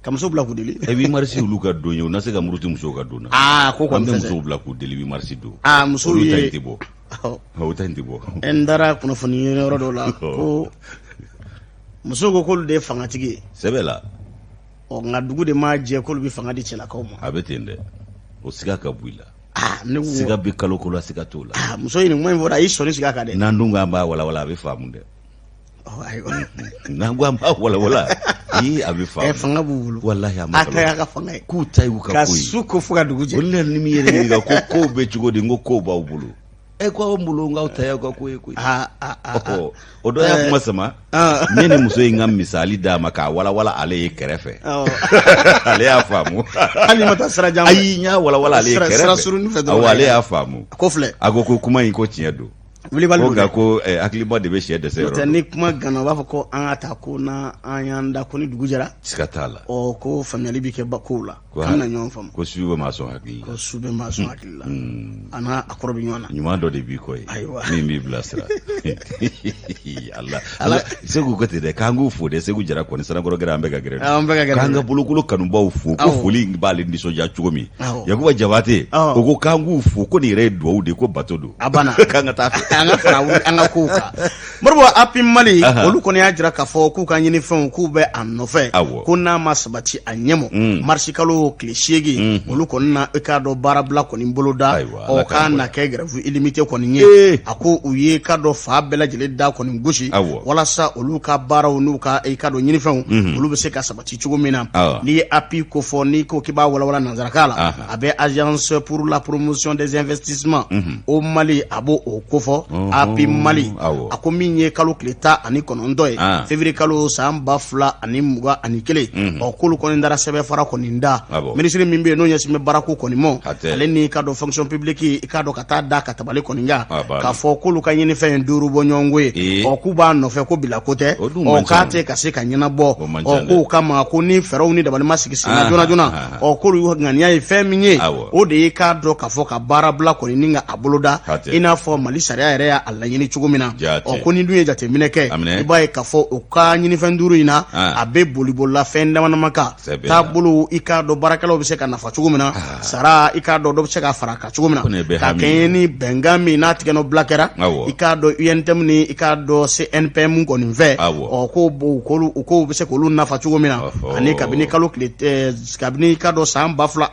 Ka muso bila k'u deli. Ɛ, 8 mars olu ka don ye, u na se ka muruti musow ka don na. Aa, ko kɔni An bɛ tɛ musow bila k'u deli 8 mars don. Aa, musow Olu ta ye in tɛ bɔ. O ta in tɛ bɔ. N taara kunnafoni yɔrɔ dɔ la ko musow ko k'olu de ye fangatigi ye. Sɛbɛ la. Ɔ, nka dugu de ma jɛ k'olu bɛ fanga di cɛlakaw ma. A bɛ ten dɛ, o siga ka bɔ i la. Aa, ne ko siga bɛ kalo ko la, siga t'o la. Aa, muso ye nin kuma in fɔ dɛ, a y'i sɔnni sigi a kan dɛ. N'an dun k'an b'a walawala, a bɛ faamu dɛ. Ɔ, ayiwa. N'an ko an b'a walawala, ee, a bɛ faamu. Ɛ, fanga b'u bolo. Walahi, a ma A ta y'a ka fanga ye. K'u ta y'u ka ka ko ye. su ko fo ka dugu jɛ. O de la ni min yɛrɛ ɲininka ko kow bɛ cogo di, n ko kow b'aw bolo. E ko aw bolo, n k'aw ta y'aw ka ko ye koyi. Aa aa aa. Ɔ, o dɔ y'a kuma sama. Ne ni muso in ka misali d'a ma k'a walawala ale ye kɛrɛfɛ. Ale y'a faamu. Hali ma taa sira jan fɛ. Ayi, n y'a walawala ale ye kɛrɛfɛ. Sira surunin fɛ dɔrɔn. Awɔ, ale y'a faamu. Ko filɛ. A ko ko kuma in ko tiɲɛ don. Wulibali Ko don nka dɛ. ko hakiliba de bɛ sɛ dɛsɛ N'o yɔrɔ tɛ, dɔn. ni kuma ganna, u b'a fɔ ko an ka taa ko n'an y'an da ko ni dugu jɛra. Siga t'a la. Ɔ, ko faamuyali bɛ kɛ ba kow la. Ko An bɛna ɲɔgɔn faamu. Ko su bɛ maa sɔn hakili la. Ko su bɛ maa sɔn hakili la. A n'a a kɔrɔ bɛ ɲɔgɔn na. Ɲuman dɔ de b'i kɔ ye. Ayiwa. Min b'i bilasira. Ala. Ala. Segu ko ten dɛ, k'an k'u fo dɛ, Segu Jara kɔni Sanakɔrɔ gɛrɛ an bɛɛ ka gɛrɛ. An bɛɛ ka gɛrɛ. K'an ka bolokolo kanubaw fo, ko foli in b'ale nisɔndiya cogo min. Yakuba Jabate. O ko k'an k'u fo, ko nin yɛrɛ ye duwawu de ye, ko bato don. A banna. K'an ka taa fɛ. An ka fara an ka kow kan. Moribo, API Mali, olu kɔni y'a jira k'a fɔ k'u ka ɲinifɛnw k'u bɛ a nɔfɛ, ko n'a ma sabati a ɲɛmɔ, marisi kalo tile 8, olu kɔni na i k'a dɔn baarabila kɔni boloda. Ɔ, k'a na kɛ grève illimité kɔni ye. A ko u ye k'a dɔn fan bɛɛ lajɛlen da kɔni gosi walasa olu ka baaraw n'u ka i k'a dɔn ɲinifɛnw, olu bɛ se ka sabati cogo min na. N'i ye API ko fɔ, n'i ko k'i b'a walawala nansarakan la, a bɛ Agence pour la promotion des investissements au Mali, a b'o o kofɔ. API Mali, a ko min ye kalo tile 19 ye février kalo san 2021, ɔ, k'olu kɔni dara sɛbɛn fara kɔni da minisiri min bɛ yen n'o ɲɛsin bɛ baarako kɔni ma, ale ni k'a dɔn fonction publique, i k'a dɔn ka taa da ka tabali kɔni kan, k'a fɔ k'olu ka ɲinifɛn ye 5 bɔ ɲɔgɔnko ye. Ɔ, k'u b'a nɔfɛ ko bila ko tɛ, ɔ, k'a tɛ ka se ka ɲɛnabɔ. Ɔ, k'o kama ko ni fɛɛrɛw ni dabali ma sigi sen na joona joona, ɔ, k'olu ŋaniya ye fɛn min ye, o de ye k'a dɔn k'a fɔ ka baarabila kɔni ni ka a boloda i n'a fɔ Mali sariya yɛrɛ y'a laɲini cogo min na. Ɔ, ko ni dun ye jateminɛ kɛ, i b'a ye k'a fɔ u ka ɲinifɛn 5 in na, a bɛ bolibolila fɛn dama dama kan, taabolo, i k'a dɔn baarakɛlaw bɛ se ka nafa cogo min na, sara, i k'a dɔn dɔ bɛ se ka fara a kan cogo min na, ka kɛɲɛ ni bɛnkan min n'a tigɛnɔbila kɛra, i k'a dɔn UNTM ni i k'a dɔn CNPM kɔni fɛ. Ɔ, ko u bɛ se k'olu nafa cogo min na, ani kabini kalo tile kabini i k'a dɔn san 2014,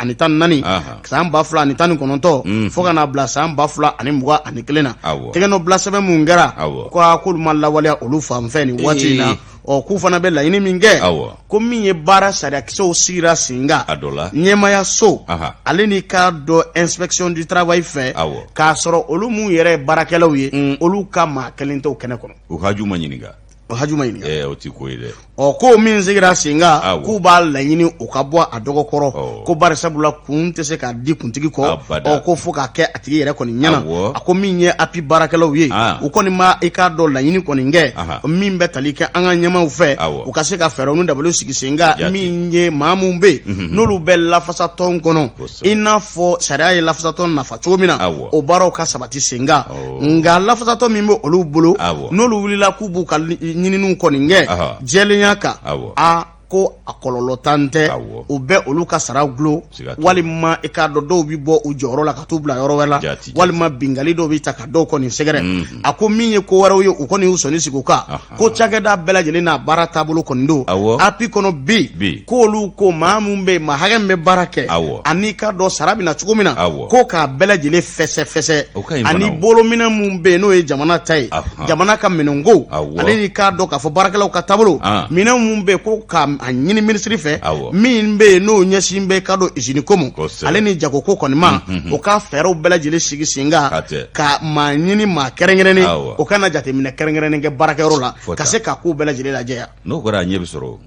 san 2019, fo ka n'a bila san 2021 na, tɛgɛnɔbila sɛbɛn mun kɛra, ko a k'olu ma lawaleya olu fan fɛ nin waati in na. Ɔ, k'u fana bɛ laɲini min kɛ, ko min ye baara sariyakisɛw sigira sen kan ɲɛmayaso ale n'i k'a dɔn inspection du travail fɛ, k'a sɔrɔ olu minnu yɛrɛ ye baarakɛlaw ye, olu ka maa kelen t'o kɛnɛ kɔnɔ. U haju ma ɲininka. O haju ma ɲininka. O tɛ ko ye dɛ. Ɔ, ko min sigira sen kan, k'u b'a laɲini o ka bɔ a dɔgɔkɔrɔ, ko bari sabula kun tɛ se k'a di kuntigi kɔ. Ɔ, ko fo k'a kɛ a tigi yɛrɛ kɔni ɲɛna. A ko min ye API baarakɛlaw ye, u kɔni ma i k'a dɔn laɲini kɔni kɛ min bɛ tali kɛ an ka ɲɛmaaw fɛ, u ka se ka fɛɛrɛw ni dabaliw sigi sen kan, min ye maa minnu bɛ yen n'olu bɛ lafasatɔn kɔnɔ, i n'a fɔ sariya ye lafasatɔn nafa cogo min na, o baaraw ka sabati sen kan. Nka lafasatɔn min bɛ olu bolo, n'olu wulila k'u b'u ka ɲininiw kɔni kɛ jɛlenya kan, a ko a kɔlɔlɔ tan tɛ, u bɛ olu ka sara dulon, walima i k'a dɔn dɔw bɛ bɔ u jɔyɔrɔ la ka t'u bila yɔrɔ wɛrɛ la, walima binkanni dɔw bɛ ta ka dɔw kɔni sɛgɛrɛ. A ko min ye ko wɛrɛw ye, u kɔni y'u sɔnni sigi u kan, ko cakɛda bɛɛ lajɛlen n'a baara taabolo kɔni don. API kɔnɔ bi, k'olu ko maa min bɛ yen, maa hakɛ min bɛ baara kɛ, ani k'a dɔn sara bɛ na cogo min na, ko k'a bɛɛ lajɛlen fɛsɛfɛsɛ, ani bolominɛn min bɛ yen n'o ye jamana ta ye, jamana ka minɛnko, ale ni k'a dɔn k'a fɔ baarakɛlaw ka taabolo, minɛn min bɛ yen, ko k'a ɲini minisiri fɛ, min bɛ yen n'o ɲɛsin bɛ k'a dɔn izini ko ma, ale ni jagoko kɔni ma, o ka fɛɛrɛw bɛɛ lajɛlen sigi sen kan, ka maa ɲini, maa kɛrɛnkɛrɛnnen, o ka na jateminɛ kɛrɛnkɛrɛnnen kɛ baarakɛyɔrɔ la, ka se ka kow bɛɛ lajɛlen lajɛya. N'o kɛra, a ɲɛ bɛ sɔrɔ.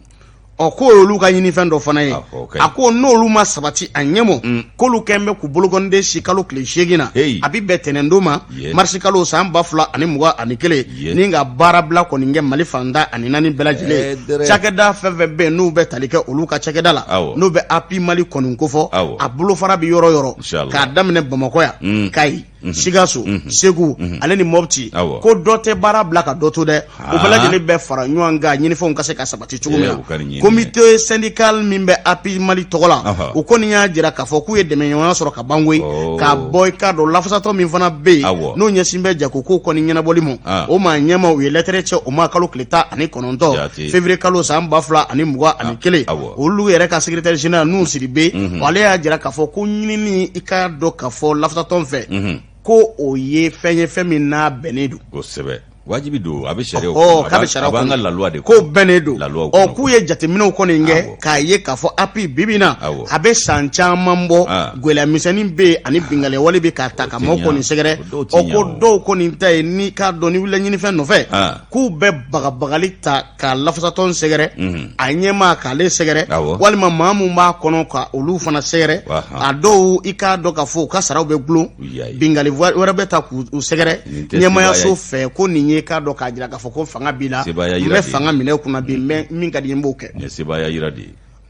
Ɔ, k'o y'olu ka ɲinifɛn dɔ fana ye. A ko n'olu ma sabati a ɲɛmɔ, k'olu kɛn bɛ k'u bolokɔniden si kalo tile 8 na, a bɛ bɛn tɛnɛndon ma, marisi kalo san 2021, ni ka baarabila kɔni kɛ Mali fan 14 bɛɛ lajɛlen. Cakɛda fɛn fɛn bɛ yen n'u bɛ tali kɛ olu ka cakɛda la, n'u bɛ API Mali kɔni kofɔ, a bolofara bɛ yɔrɔ yɔrɔ, k'a daminɛ Bamakɔ yan, Kayi, Sikaso, Segu, ale ni Mɔpti, ko dɔ tɛ baara bila ka dɔ to dɛ, u bɛɛ lajɛlen bɛ fara ɲɔgɔn kan ɲinifɛnw ka se ka sabati cogo min na. Comité syndical min bɛ API Mali tɔgɔ la, u kɔni y'a jira k'a fɔ k'u ye dɛmɛɲɔgɔnya sɔrɔ ka ban koyi, k'a bɔ i k'a dɔn lafasatɔn min fana bɛ yen n'o ɲɛsin bɛ jagoko kɔni ɲɛnabɔli ma, o maa ɲɛmaa, u ye lɛtɛrɛ ci o ma kalo tile 19 février kalo san 2021. Olu yɛrɛ ka secrétaire général Nuhu Sidibe, ale y'a jira k'a fɔ ko ɲinini i k'a dɔn k'a fɔ lafasatɔn fɛ, ko o ye fɛn ye, fɛn min n'a bɛnnen don. Kosɛbɛ, wajibi don, a bɛ sariya kɔnɔ, k'a bɛ sariya kɔnɔ, a b'an ka la loi de ko bɛnnen don. Ɔ, k'u ye jateminɛw kɔni kɛ k'a ye k'a fɔ API bi bi in na, a bɛ san caman bɔ, gɛlɛya misɛnnin bɛ yen ani binkanni wale bɛ ka ta ka maaw kɔni sɛgɛrɛ. Ɔ, ko dɔw kɔni ta ye n'i k'a dɔn ni wulila ɲinifɛn nɔfɛ, k'u bɛ bagabagali ta ka lafasatɔn sɛgɛrɛ, a ɲɛmaa k'ale sɛgɛrɛ, walima maa min b'a kɔnɔ ka olu fana sɛgɛrɛ. A dɔw i k'a dɔn k'a fɔ u ka saraw bɛ gulon, binkanni wɛrɛ bɛ ta k'u sɛgɛrɛ ɲɛmaayaso fɛ, ko nin ye k'a dɔn k'a jira k'a fɔ ko fanga b'i la, n bɛ fanga minɛ kunna bi, n bɛ min ka di n b'o kɛ.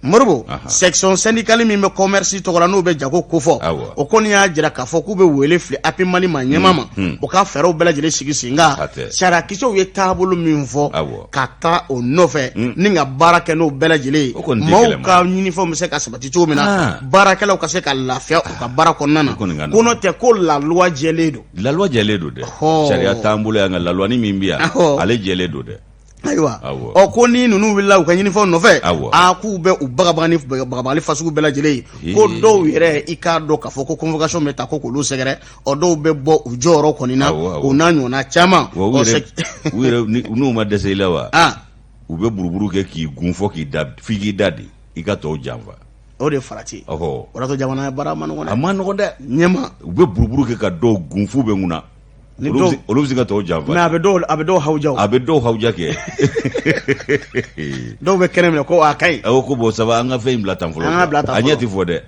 Moribo, section syndicale min bɛ commerce tɔgɔ la, n'o bɛ jago kofɔ, o kɔni y'a jira k'a fɔ k'u bɛ wele fili API Mali maa ɲɛmaa ma, o ka fɛɛrɛw bɛɛ lajɛlen sigi sen kan, sariyakisɛw ye taabolo min fɔ, ka taa o nɔfɛ ni ka baara kɛ n'o bɛɛ lajɛlen ye, maaw ka ɲinifɛnw bɛ se ka sabati cogo min na, baarakɛlaw ka se ka lafiya u ka baara kɔnɔna na, ko n'o tɛ ko la loi jɛlen don. La loi jɛlen don dɛ, sariya t'an bolo yan, nka la loi ni min bɛ yan, ale jɛlen don dɛ. Ayiwa, ɔ, ko ni ninnu wulila u ka ɲinifɛnw nɔfɛ, a k'u bɛ u bagabaga ni bagabagali fasugu bɛɛ lajɛlen ye, ko dɔw yɛrɛ i k'a dɔn k'a fɔ ko convocation bɛ ta ko k'olu sɛgɛrɛ, ɔ, dɔw bɛ bɔ u jɔyɔrɔ kɔni na, o n'a ɲɔgɔnna caman. U yɛrɛ n'u ma dɛsɛ i la wa, u bɛ buruburu kɛ k'i gun fɔ k'i da, f'i k'i da de, i ka tɔw janfa. O de ye farati. O de y'a to jamana baara man nɔgɔn dɛ. A man nɔgɔn dɛ. Ɲɛma. U bɛ buruburu kɛ ka dɔw gun f'u bɛ ŋuna. Ni dɔw olu bɛ se ka tɔw janfa. Mais a bɛ dɔw hawuja o. A bɛ dɔw hawuja kɛ. Dɔw bɛ kɛnɛ minɛ ko a ka ɲi. Awɔ, ko bon, ça va, an ka fɛn in bila tan fɔlɔ. An ka bila tan fɔlɔ. A ɲɛ tɛ fɔ dɛ.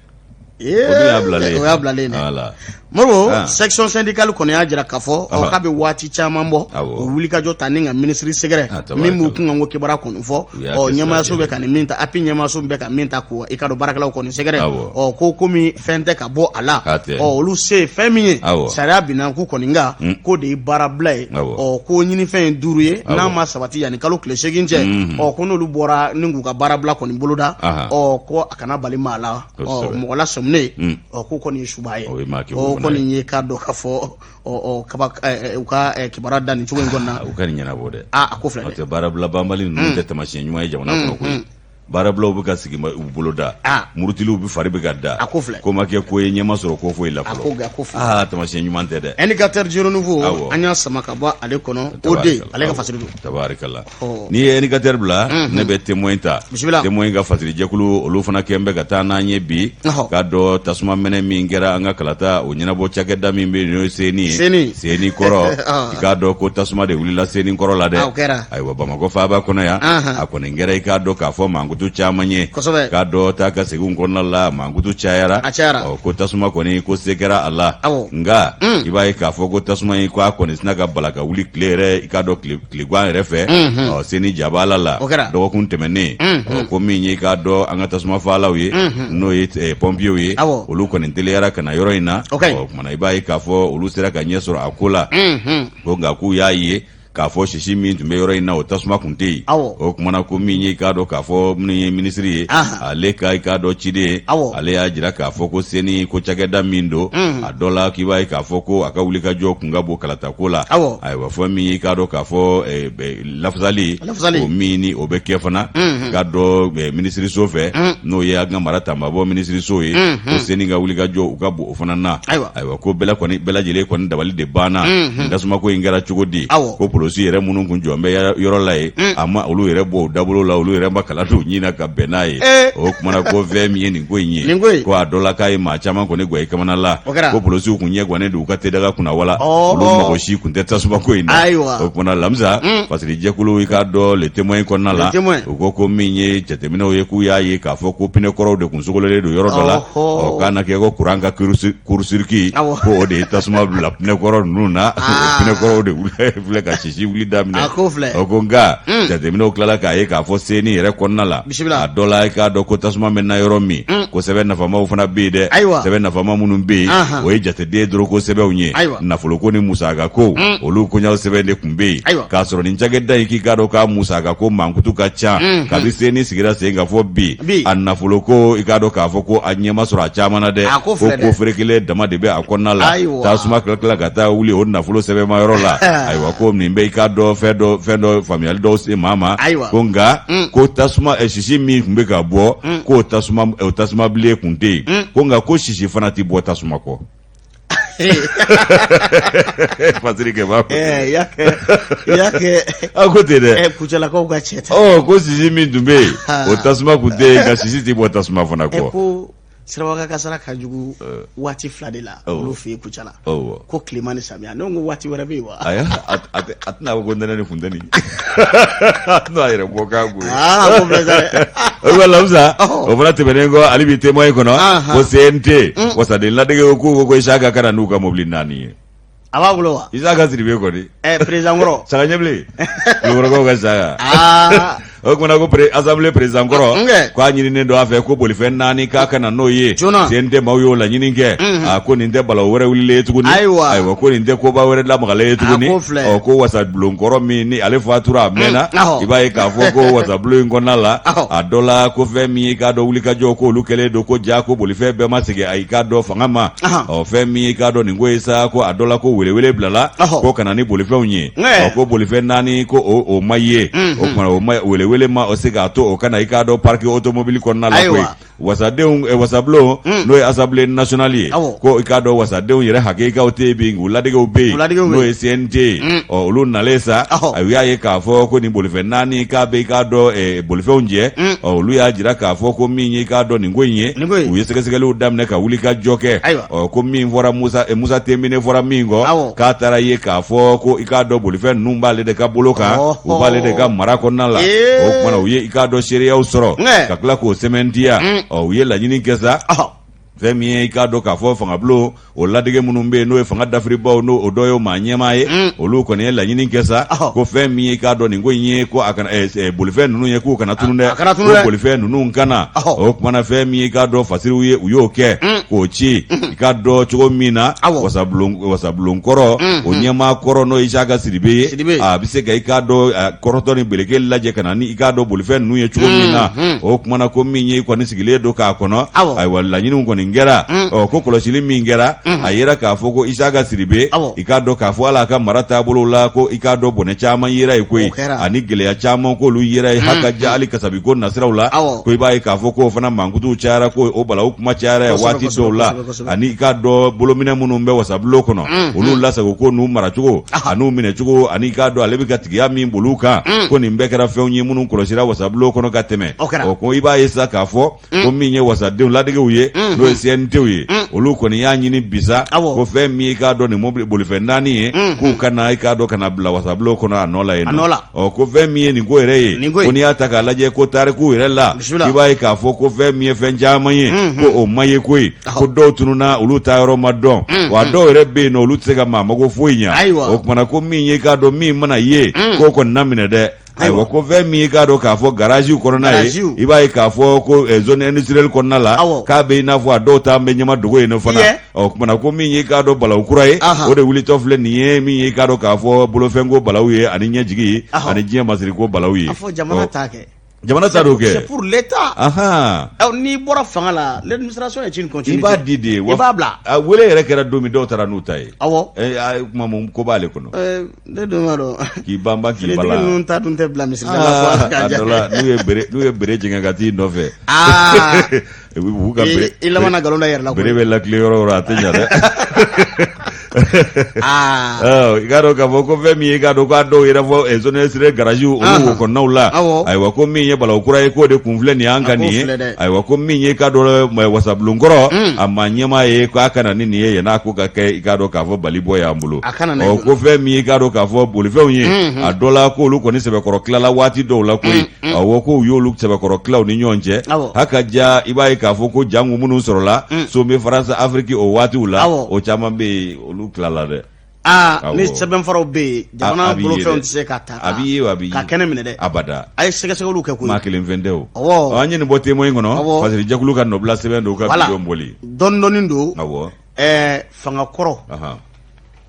O dun y'a bilalen ye. O y'a bilalen dɛ. Voilà. Moribo, section syndicale kɔni y'a jira k'a fɔ k'a bɛ waati caman bɔ, o wulikajɔ ta ni ka minisiri sɛgɛrɛ min b'u kun kan ko kibaruya kɔni fɔ, ɔ, ɲɛmaayaso bɛ ka nin min ta, API ɲɛmaayaso bɛ ka min ta k'u i ka dɔn baarakɛlaw kɔni sɛgɛrɛ, ɔ, ko komi fɛn tɛ ka bɔ a la, ɔ, olu se ye fɛn min ye, sariya binna k'u kɔni kan, k'o de ye baarabila ye. Ɔ, ko ɲinifɛn ye 5 ye, n'a ma sabati yanni kalo tile 8 cɛ, ɔ, ko n'olu bɔra ni k'u ka baarabila kɔni boloda, ɔ, ko a kana bali maa la, ɔ, mɔgɔ lasɔminen, ɔ, k'o kɔni ye suba ye. O kɔni ye k'a dɔn k'a fɔ ɔ kaba u ka kibaruya da nin cogo in kɔnɔna. U ka nin ɲɛnabɔ dɛ. Aa, a ko filɛ dɛ. N'o tɛ, baarabila banbali ninnu tɛ taamasiyɛn ɲuman ye jamana kɔnɔ koyi. Baarabilaw bɛ ka sigi u bolo da murutiliw bɛ fari bɛ ka da a ko filɛ ko ma kɛ ko ye ɲɛ ma sɔrɔ ko foyi la fɔlɔ aa taamasiyɛn ɲuman tɛ dɛ Indicateur du Renouveau an y'a sama ka bɔ ale kɔnɔ o de ale ka fasiri don tabarikala n'i ye Indicateur bila ne bɛ Témoin ta Témoin ka fasirijɛkulu olu fana kɛn bɛ ka taa n'an ye bi k'a dɔn tasuma mɛnɛ min kɛra an ka kalata o ɲɛnabɔ cakɛda min bɛ yen n'o ye CENI ye CENI kɔrɔ i k'a dɔn ko tasuma de wulila CENI kɔrɔ la dɛ ayiwa bamakɔ faaba kɔnɔ yan a kɔni kɛra i k'a dɔn k'a fɔ mankutu caman ye k'a dɔn taa ka seginw kɔnɔna la mankutu cayara ko tasuma kɔni ko se kɛra a la nka i b'a ye k'a fɔ ko tasuma in ko a kɔni sina ka bala ka wuli tile yɛrɛ i k'a dɔn tilegan yɛrɛ fɛ ɔ CENI jabala la dɔgɔkun tɛmɛnen ko min ye i k'a dɔn an ka tasuma faalaw ye n'o ye pɔnpiyew ye olu kɔni teliyara ka na yɔrɔ in na o kumana i b'a ye k'a fɔ olu sera ka ɲɛ sɔrɔ a ko la ko nka k'u y'a ye k'a fɔ sisi min tun bɛ yɔrɔ in na o tasuma tun tɛ yen o kumana ko min ye i k'a dɔn k'a fɔ minnu ye minisiri ye ale ka i k'a dɔn ciden ye ale y'a jira k'a fɔ ko CENI ko cakɛda min don a dɔ la k'i b'a ye k'a fɔ ko a ka wulikajɔ kun ka bon kalata ko la ayiwa fɔ min ye i k'a dɔn k'a fɔ lafasali o min ni o bɛ kɛ fana k'a dɔn minisiriso fɛ n'o ye an ka mara tanbabɔ minisiriso ye ko CENI ka wulikajɔ u ka bon o fana na ayiwa ko bɛɛ kɔni bɛɛ lajɛlen kɔni dabali de banna nin tasuma ko in kɛra cogo di ko polisi yɛrɛ minnu kun jɔn bɛ yɔrɔ la yen a ma olu yɛrɛ bɔ u dabolo la olu yɛrɛ ma kala don ɲin na ka bɛn n'a ye o kumana ko fɛn min ye nin ko in ye ko a dɔ la k'a ye maa caman kɔni gwan i kamana la ko polisiw kun ɲɛ gannen don u ka tedaga kunna wala olu mago si kun tɛ tasuma ko in na o kumana lamisa fasirijɛkulu i k'a dɔn Le Témoin kɔnɔna la u ko ko min ye jateminɛw ye k'u y'a ye k'a fɔ ko pneu kɔrɔw de kun sogololen don yɔrɔ dɔ la ɔ k'a na kɛ ko kuran ka court-circuit ko o de ye tasuma bila pneu kɔrɔ ninnu na pneu kɔrɔw de filɛ ka sisi wuli daminɛ o ko nka jateminɛw tilala k'a ye k'a fɔ CENI yɛrɛ kɔnɔna la a dɔ la i k'a dɔn ko tasuma mɛnna yɔrɔ min ko sɛbɛn nafamaw fana bɛ yen dɛ sɛbɛn nafama minnu bɛ yen o ye jateden doroko sɛbɛnw ye nafoloko ni musakako olu koɲaw sɛbɛn de tun bɛ yen k'a sɔrɔ nin cakɛda in k'i k'a dɔn k'a musakako mankutu ka ca kabi CENI sigira sen kan fɔ bi a nafoloko i k'a dɔn k'a fɔ ko a ɲɛ ma sɔrɔ a caman na dɛ ko ko ferekelen dama de bɛ a kɔnɔna la tasuma tila ka taa wuli o nafolo sɛbɛnma yɔrɔ la ayiwa ko nin bɛ i k'a dɔn fɛn dɔ fɛn dɔ faamuyali dɔw se maa ma ko nka ko tasuma sisi min tun bɛ ka bɔ k'o tasuma o tasuma bilen tun tɛ yen ko nka ko sisi fana tɛ bɔ tasuma kɔ Fasiri kɛ b'a i y'a kɛ a ko ten dɛ kucalakaw ka cɛ ta ko sisi min tun bɛ yen o tasuma tun tɛ yen nka sisi tɛ bɔ tasuma fana kɔ ko siraba kasara ka jugu waati fila de la olu fɛ yen kucala ko tilema ni samiya ne ko waati wɛrɛ bɛ yen wa ayi a tɛna fɔ ko nɛnɛ ni funteni a tɛna a yɛrɛ bɔ k'a goye o lamisa o fana tɛmɛnen kɔ hali bi Témoin kɔnɔ ko CNT wasaden ladege ko ko ko Isaka ka na n'u ka mobili naani ye a b'a bolo wa Isaka Sidibe kɔni président kɔrɔ saga ɲɛbilen kulukɔrɔkaw ka Isaka o kumana ko assemblée président kɔrɔ k'a ɲininen don a fɛ ko bolifɛn naani k'a ka na n'o ye CNT maaw y'o laɲini kɛ a ko nin tɛ balawu wɛrɛ wulilen ye tuguni ayiwa ko nin tɛ koba wɛrɛ lamagalen ye tuguni ɔ ko wasabulon kɔrɔ min ni ale fatura a mɛnna i b'a ye k'a fɔ ko wasabulon in kɔnɔna la a dɔ la ko fɛn min ye i k'a dɔn wulikajɔ ko olu kɛlen don ko ja ko bolifɛn bɛɛ ma segin i k'a dɔn fanga ma ɔ fɛn min ye i k'a dɔn nin ko ye sa ko a dɔ la ko welewele bilala ko ka na ni bolifɛnw ye ɔ ko bolifɛn naani ko o ma ye o tuma o ma welewele ma o se k'a to o ka na i k'a dɔn parc automobile kɔnɔna la koyi wasadenw wasabulon n'o ye assemblée nationale ye ko i k'a dɔn wasadenw yɛrɛ hakikaw tɛ yen bi u ladegew bɛ yen n'o ye CNT ye ɔ olu nalen sa u y'a ye k'a fɔ ko nin bolifɛn naani k'a bɛ i k'a dɔn bolifɛnw jɛ ɔ olu y'a jira k'a fɔ ko min ye i k'a dɔn nin ko in ye u ye sɛgɛsɛgɛliw daminɛ ka wuli ka jɔ kɛ ɔ ko min fɔra Musa Musa Tenbine fɔra min kɔ k'a taara ye k'a fɔ ko i k'a dɔn bolifɛn ninnu b'ale de ka bolo kan u b'ale de ka mara kɔnɔna la o tuma na u ye i k'a dɔn seereyaw sɔrɔ ka tila k'o sɛmɛntiya ɔ u ye laɲini kɛ sa fɛn min ye i k'a dɔn k'a fɔ fangabulon o ladege minnu bɛ yen n'o ye fanga dafiribaw n'o o dɔ ye maa ɲɛmaa ye olu kɔni ye laɲini kɛ sa ko fɛn min ye i k'a dɔn nin ko in ye ko a kana bolifɛn ninnu ye k'u kana tunun dɛ ko bolifɛn ninnu ka na o tuma na fɛn min ye i k'a dɔn fasiriw ye u y'o kɛ k'o ci i k'a dɔn cogo min na wasabulon kɔrɔ o ɲɛmaa kɔrɔ n'o ye Isaka Sidibe ye a bɛ se ka i k'a dɔn kɔrɔtɔ ni beleke lajɛ ka na ni i k'a dɔn bolifɛn ninnu ye cogo min na o tuma na ko min ye i kɔni sigilen don k'a kɔnɔ ayiwa laɲiniw kɔni nin kɛra. Ɔ ko kɔlɔsili min kɛra, a yera k'a fɔ ko Isaka Sidibe, i k'a dɔn k'a fɔ ala ka mara taabolo la, ko i k'a dɔn bɔnɛ caman yera yen koyi, ani gɛlɛya caman k'olu yera yen, haka ja hali kasabiko nasiraw la, ko i b'a ye k'a fɔ k'o fana mankutuw cayara, ko o balawu kuma cayara yen waati dɔw la, ani i k'a dɔn bolominɛ minnu bɛ wasabulon kɔnɔ, olu lasago ko n'u maracogo an'u minɛcogo, ani i k'a dɔn ale bɛ ka tigiya min boli u kan, ko nin bɛɛ kɛra fɛnw ye minnu kɔlɔsira wasabulon kɔnɔ ka tɛmɛ. Ɔ ko i b'a ye sa k'a fɔ ko min ye wasadenw ladegew ye, n'o ye CNTw ye, olu kɔni y'a ɲini bi sa ko fɛn min i k'a dɔn nin mobili bolifɛn naani ye, k'u ka na i k'a dɔn ka na bila wasabulon kɔnɔ a nɔ la yen nɔ. Ɔ ko fɛn min ye nin ko yɛrɛ ye, ko n'i y'a ta k'a lajɛ ko tarikuw yɛrɛ la, i b'a ye k'a fɔ ko fɛn min ye fɛn caman ye, ko o ma ye koyi, ko dɔw tununna, olu taa yɔrɔ ma dɔn, wa dɔw yɛrɛ bɛ yen nɔ, olu tɛ se ka maa mago foyi ɲɛ. O kumana ko min ye i k'a dɔn min mana ye, k'o kɔni na minɛ dɛ. Ayiwa, ko fɛn min i k'a dɔn k'a fɔ garaziw kɔnɔna ye, i b'a ye k'a fɔ ko zone industrielle kɔnɔna la, k'a bɛ i n'a fɔ a dɔw ta bɛ ɲɛma dogo yen nɔ fana. Ɔ kumana ko min ye i k'a dɔn balawu kura ye, o de wulitɔ filɛ nin ye, min ye i k'a dɔn k'a fɔ bolofɛnko balawu ye, ani ɲɛjigi ye, ani diɲɛ masiriko balawu ye. A fɔ jamana t'a kɛ. Jamana ta don kɛ. C'est pour l'État. N'i bɔra fanga la, l'administration est une continuité. I b'a di de. I b'a bila. A wele yɛrɛ kɛra don min, dɔw taara n'u ta ye. Awɔ. Kuma mun ko b'ale kɔnɔ. Ne dun b'a dɔn. K'i banba k'i bala. Finitigi ninnu ta dun tɛ bila misiri la fo a ka ja. A dɔ la n'u ye bere jɛngɛ ka t'i nɔfɛ. U ka bere i laban na nkalon da i yɛrɛ la. Bere bɛ latilen yɔrɔ o yɔrɔ, a tɛ ɲɛ dɛ. I k'a dɔn k'a fɔ ko fɛn min ye i k'a dɔn k'a dɔw yɛrɛ fɔ zone industrielle garage olu wo kɔnɔnaw la. Ayiwa, ko min ye balawu kura ye, k'o de kun filɛ nin y'an kan nin ye. Ayiwa, ko min ye i k'a dɔn wasabulon kɔrɔ, a maa ɲɛmaa ye k'a ka na ni nin ye yann'a ko ka kɛ i k'a dɔn k'a fɔ bali bɔ y'an bolo. Ɔ ko fɛn min ye i k'a dɔn k'a fɔ bolifɛnw ye, a dɔ la k'olu kɔni sɛbɛkɔrɔ tilala waati dɔw la koyi. Awɔ, ko u y'olu sɛbɛkɔrɔ tila u ni ɲɔgɔn cɛ. Haka ja, i b'a ye k'a fɔ ko jango minnu sɔrɔla sommet France Afrique o waatiw la, o caman bɛ yen, olu tilala dɛ. Aa, ni sɛbɛnfaraw bɛ yen, jamana bolofɛnw tɛ se ka ta a b'i ye, a b'i ka kɛnɛ minɛ dɛ. Abada. A ye sɛgɛsɛgɛliw kɛ koyi. Maa kelen fɛn tɛ o. Awɔ, an ye nin bɔ Témoin kɔnɔ, fasiri jɛkulu ka nɔbila sɛbɛn don ka bidon boli. Dɔɔni dɔɔni don. Awɔ. Ɛɛ, fanga kɔrɔ.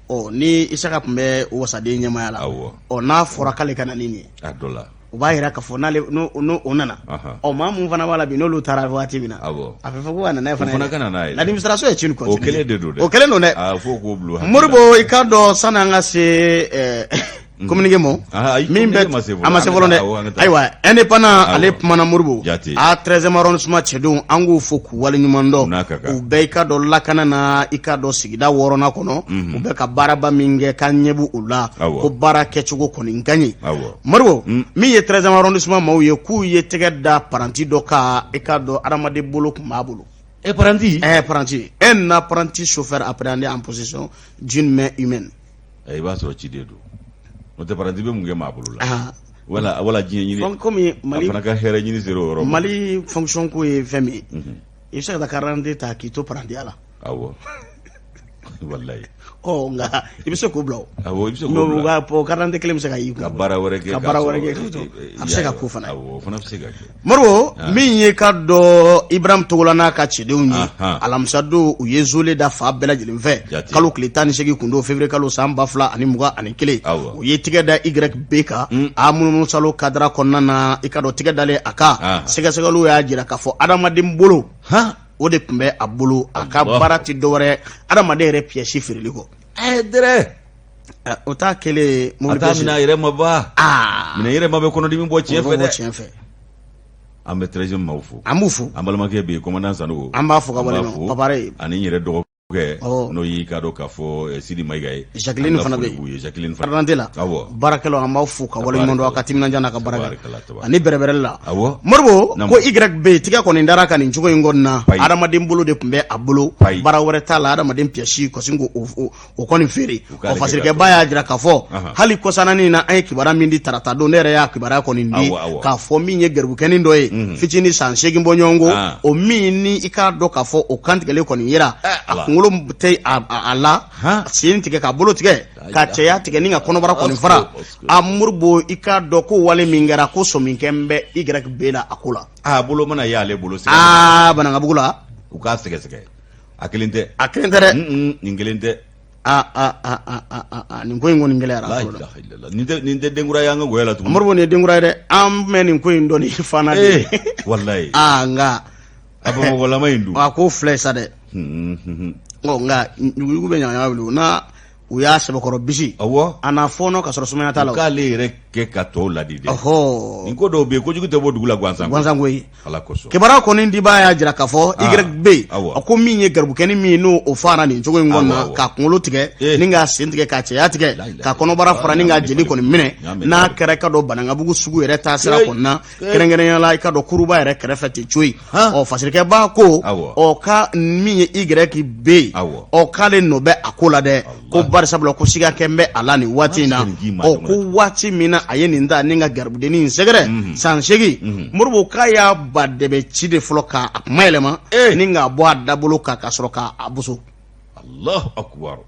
Ɔ ni Isaka tun bɛ wasaden ɲɛmaaya la, ɔ n'a fɔra k'ale ka na ni nin ye, a dɔ la o b'a yira k'a fɔ n'ale n'o nana, ɔ maa mun fana b'a la bi, n'olu taara waati min na, a bɛ fɔ ko ka na n'a ye fana, ka na n'a ye. L'administration est une continuité. O kelen de don dɛ. O kelen don dɛ. Fo k'o bila. Modibo, i k'a dɔn sani an ka se communiqué ma min bɛ a ma se fɔlɔ dɛ. Ayiwa, Indépendant ale kumana Modibo a 13e arrondissement cɛdenw, an k'u fo k'u waleɲuman dɔn. U bɛɛ i k'a dɔn lakana na, i k'a dɔn sigida wɔɔrɔnan kɔnɔ, u bɛ ka baaraba min kɛ, k'an ɲɛ b'u la, ko baara kɛcogo kɔni ka ɲi. Modibo, min ye 13e arrondissement maaw ye, k'u ye tɛgɛ da paranti dɔ kan, i k'a dɔn adamaden bolo tun b'a bolo. E paranti? Ɛ paranti, un apprenti chauffeur appréhendé en possession d'une main humaine. I b'a sɔrɔ ciden don, n'o tɛ paranti bɛ mun kɛ maa bolo la? Wala wala diɲɛ ɲini. Komi Mali a fana ka hɛrɛ ɲini sera o yɔrɔ ma. Mali fonction ko ye fɛn min ye, i bɛ se ka taa carte d'identité ta k'i to parantiya la. Awɔ, walayi. Ɔ nka i bɛ se k'o bila o. Awɔ, i bɛ se k'o bila. O carte d'identité kelen bɛ se ka y'i kun. Ka baara wɛrɛ kɛ. Ka baara wɛrɛ kɛ, a bɛ se ka k'o fana ye. Awɔ, o fana bɛ se ka kɛ. Modibo, min ye k'a dɔn Ibrahim Togola n'a ka cɛdenw ye, alamisa don u ye zole da fan bɛɛ lajɛlen fɛ, kalo tile 18 kun don, février kalo san 2021, u ye tigɛ da YB kan a munumunu salo kadara kɔnɔna na. I k'a dɔn tigɛ dalen a kan, sɛgɛsɛgɛliw y'a jira k'a fɔ adamaden bolo o de tun bɛ a bolo. A ka baara tɛ dɔwɛrɛ adamaden yɛrɛ pièce feereli kɔ. Dɛrɛ. O t'a kɛlen. A t'a minɛ a yɛrɛ ma ba. Minɛ yɛrɛ ma bɛ kɔnɔdimi bɔ tiɲɛ fɛ dɛ. Tiɲɛ fɛ. An bɛ 13e maaw fo. An b'u fo. An balimakɛ bɛ yen, commandant Sanogo. An b'a fo ka wale papare. Ani n yɛrɛ dɔgɔkɛ, n'o y'i k'a dɔn k'a fɔ Sidi Mayiga ye. Jacqueline fana bɛ yen. Jacqueline fana. Carte la. Awɔ. Baarakɛlaw, an b'aw fo ka wale ɲuman dɔn a ka timinandiya n'a ka baara kɛ ani bɛrɛbɛrɛli la. Awɔ. Modibo, ko YB tigɛ kɔni dara ka nin cogo in kɔni na, adamaden bolo de tun bɛ a bolo, baara wɛrɛ t'a la, adamaden pièce kɔsi k'o o kɔni feere. Ɔ fasirikɛba y'a jira k'a fɔ hali kɔsanani na, an ye kibaruya min di tarata don, ne yɛrɛ y'a kibaruya kɔni di k'a fɔ min ye garibukɛnin dɔ ye, fitinin san 8 bɔ ɲɔgɔn kɔ, o min ni i k'a dɔn k'a fɔ o kantigɛlen kɔni yera, a kunkolo tɛ a la, sen tigɛ, ka bolo tigɛ, ka cɛya tigɛ ni ka kɔnɔbara kɔni fara. A Modibo, i k'a dɔn ko wale min kɛra, ko sɔmi kɛ bɛ YB la a ko la. A bolo mana y'ale bolo. Aa, Banankabugu la. U k'a sɛgɛsɛgɛ. A kelen tɛ. A kelen tɛ dɛ. Nin kelen tɛ. Aa aa aa aa, nin ko in kɔni gɛlɛyara. Nin tɛ nin tɛ denkura ye an ka gɔyɔ la tuguni. Modibo, nin ye denkura ye dɛ. An bɛ nin ko in dɔn ni fana de ye. Walayi. Aa nka A bamakɔlama in dun. A ko filɛ sa dɛ. Ɔ nka yuguyugu bɛ ɲaga wuli n'a u y'a sɛbɛkɔrɔ bisi. Awɔ. A n'a fɔɔnɔ ka sɔrɔ sumaya t'a la. K'ale yɛrɛ kɛ ka tɔw ladi dɛ. Ɔhɔ. Nin ko dɔw bɛ yen, kojugu tɛ bɔ dugu la gansan. Gansan koyi. Ala kosɔn. Kibaruya kɔni dibaa y'a jira k'a fɔ YB a ko min ye garibukɛnin min n'o o faara nin cogo in kɔni na k'a kunkolo tigɛ eh. ni k'a sen tigɛ k'a cɛya tigɛ k'a kɔnɔbara fara ni k'a jeli kɔni minɛ n'a kɛra i ka dɔn Banankabugu sugu yɛrɛ taasira kɔni na kɛrɛnkɛrɛnya la i ka dɔn kuruba yɛrɛ kɛrɛfɛ ten coyi ɔ fasirikɛba ko ɔ ka min ye YB ɔ k'ale nɔ bɛ a ko la dɛ ko bari sabula ko siga kɛ bɛ a la nin waati in na ɔ ko waati min na a ye nin ta ni ka garibudennin in sɛgɛrɛ san 8 Moribo k'a y'a ba dɛbɛ ci de fɔlɔ k'a kuma yɛlɛma ni k'a bɔ a dabolo kan ka sɔrɔ k'a boso. Alahu akubaru.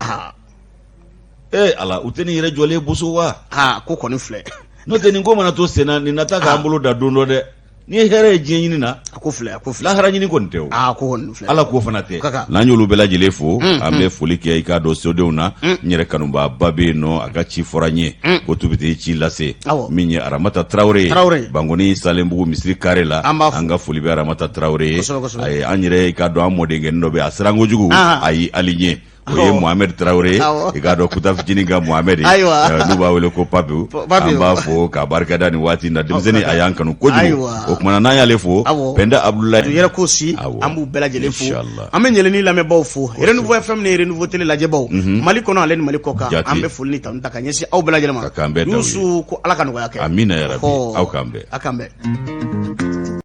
Ee ala u tɛ nin yɛrɛ jɔlen boso wa? Aa ko kɔni filɛ. N'o tɛ nin ko mana to senna nin na taa k'an bolo da don dɔ dɛ. N'i ye hɛrɛ ye diɲɛ ɲini na a ko filɛ a ko filɛ lahara ɲini kɔni tɛ o aa ko kɔni filɛ ala ko fana tɛ n'an y'olu bɛɛ lajɛlen fo an bɛ foli kɛ i k'a dɔn sodenw na n yɛrɛ kanubaaba bɛ yen nɔ a ka ci fɔra n ye ko tubite ci lase min ye aramata tarawele ye bankoni salenbugu misiri kare la an ka foli bɛ aramata tarawele ye an yɛrɛ i k'a dɔn an mɔdenkɛnin dɔ bɛ a siran kojugu ayi ali ɲɛ o ye Mohamed Traoré i k'a dɔn kuta fitinin ka Mohamed n'u b'a wele ko Papi an b'a fo k'a barikada nin waati in na denmisɛnnin a y'an kanu kojugu o tuma na n'an y'ale fo Pɛnda Abudulayi yɛrɛ ko si an b'u bɛɛ lajɛlen fo an bɛ ɲɛlɛni lamɛnbaaw fo Renouveau FM ni Renouveau Télé lajɛbaw Mali kɔnɔ ale ni Mali kɔkan an bɛ foli ni tanu ta ka ɲɛsin aw bɛɛ lajɛlen ma Yusu ko Ala ka nɔgɔya kɛ amina yarabi aw k'an bɛn aw k'an bɛn.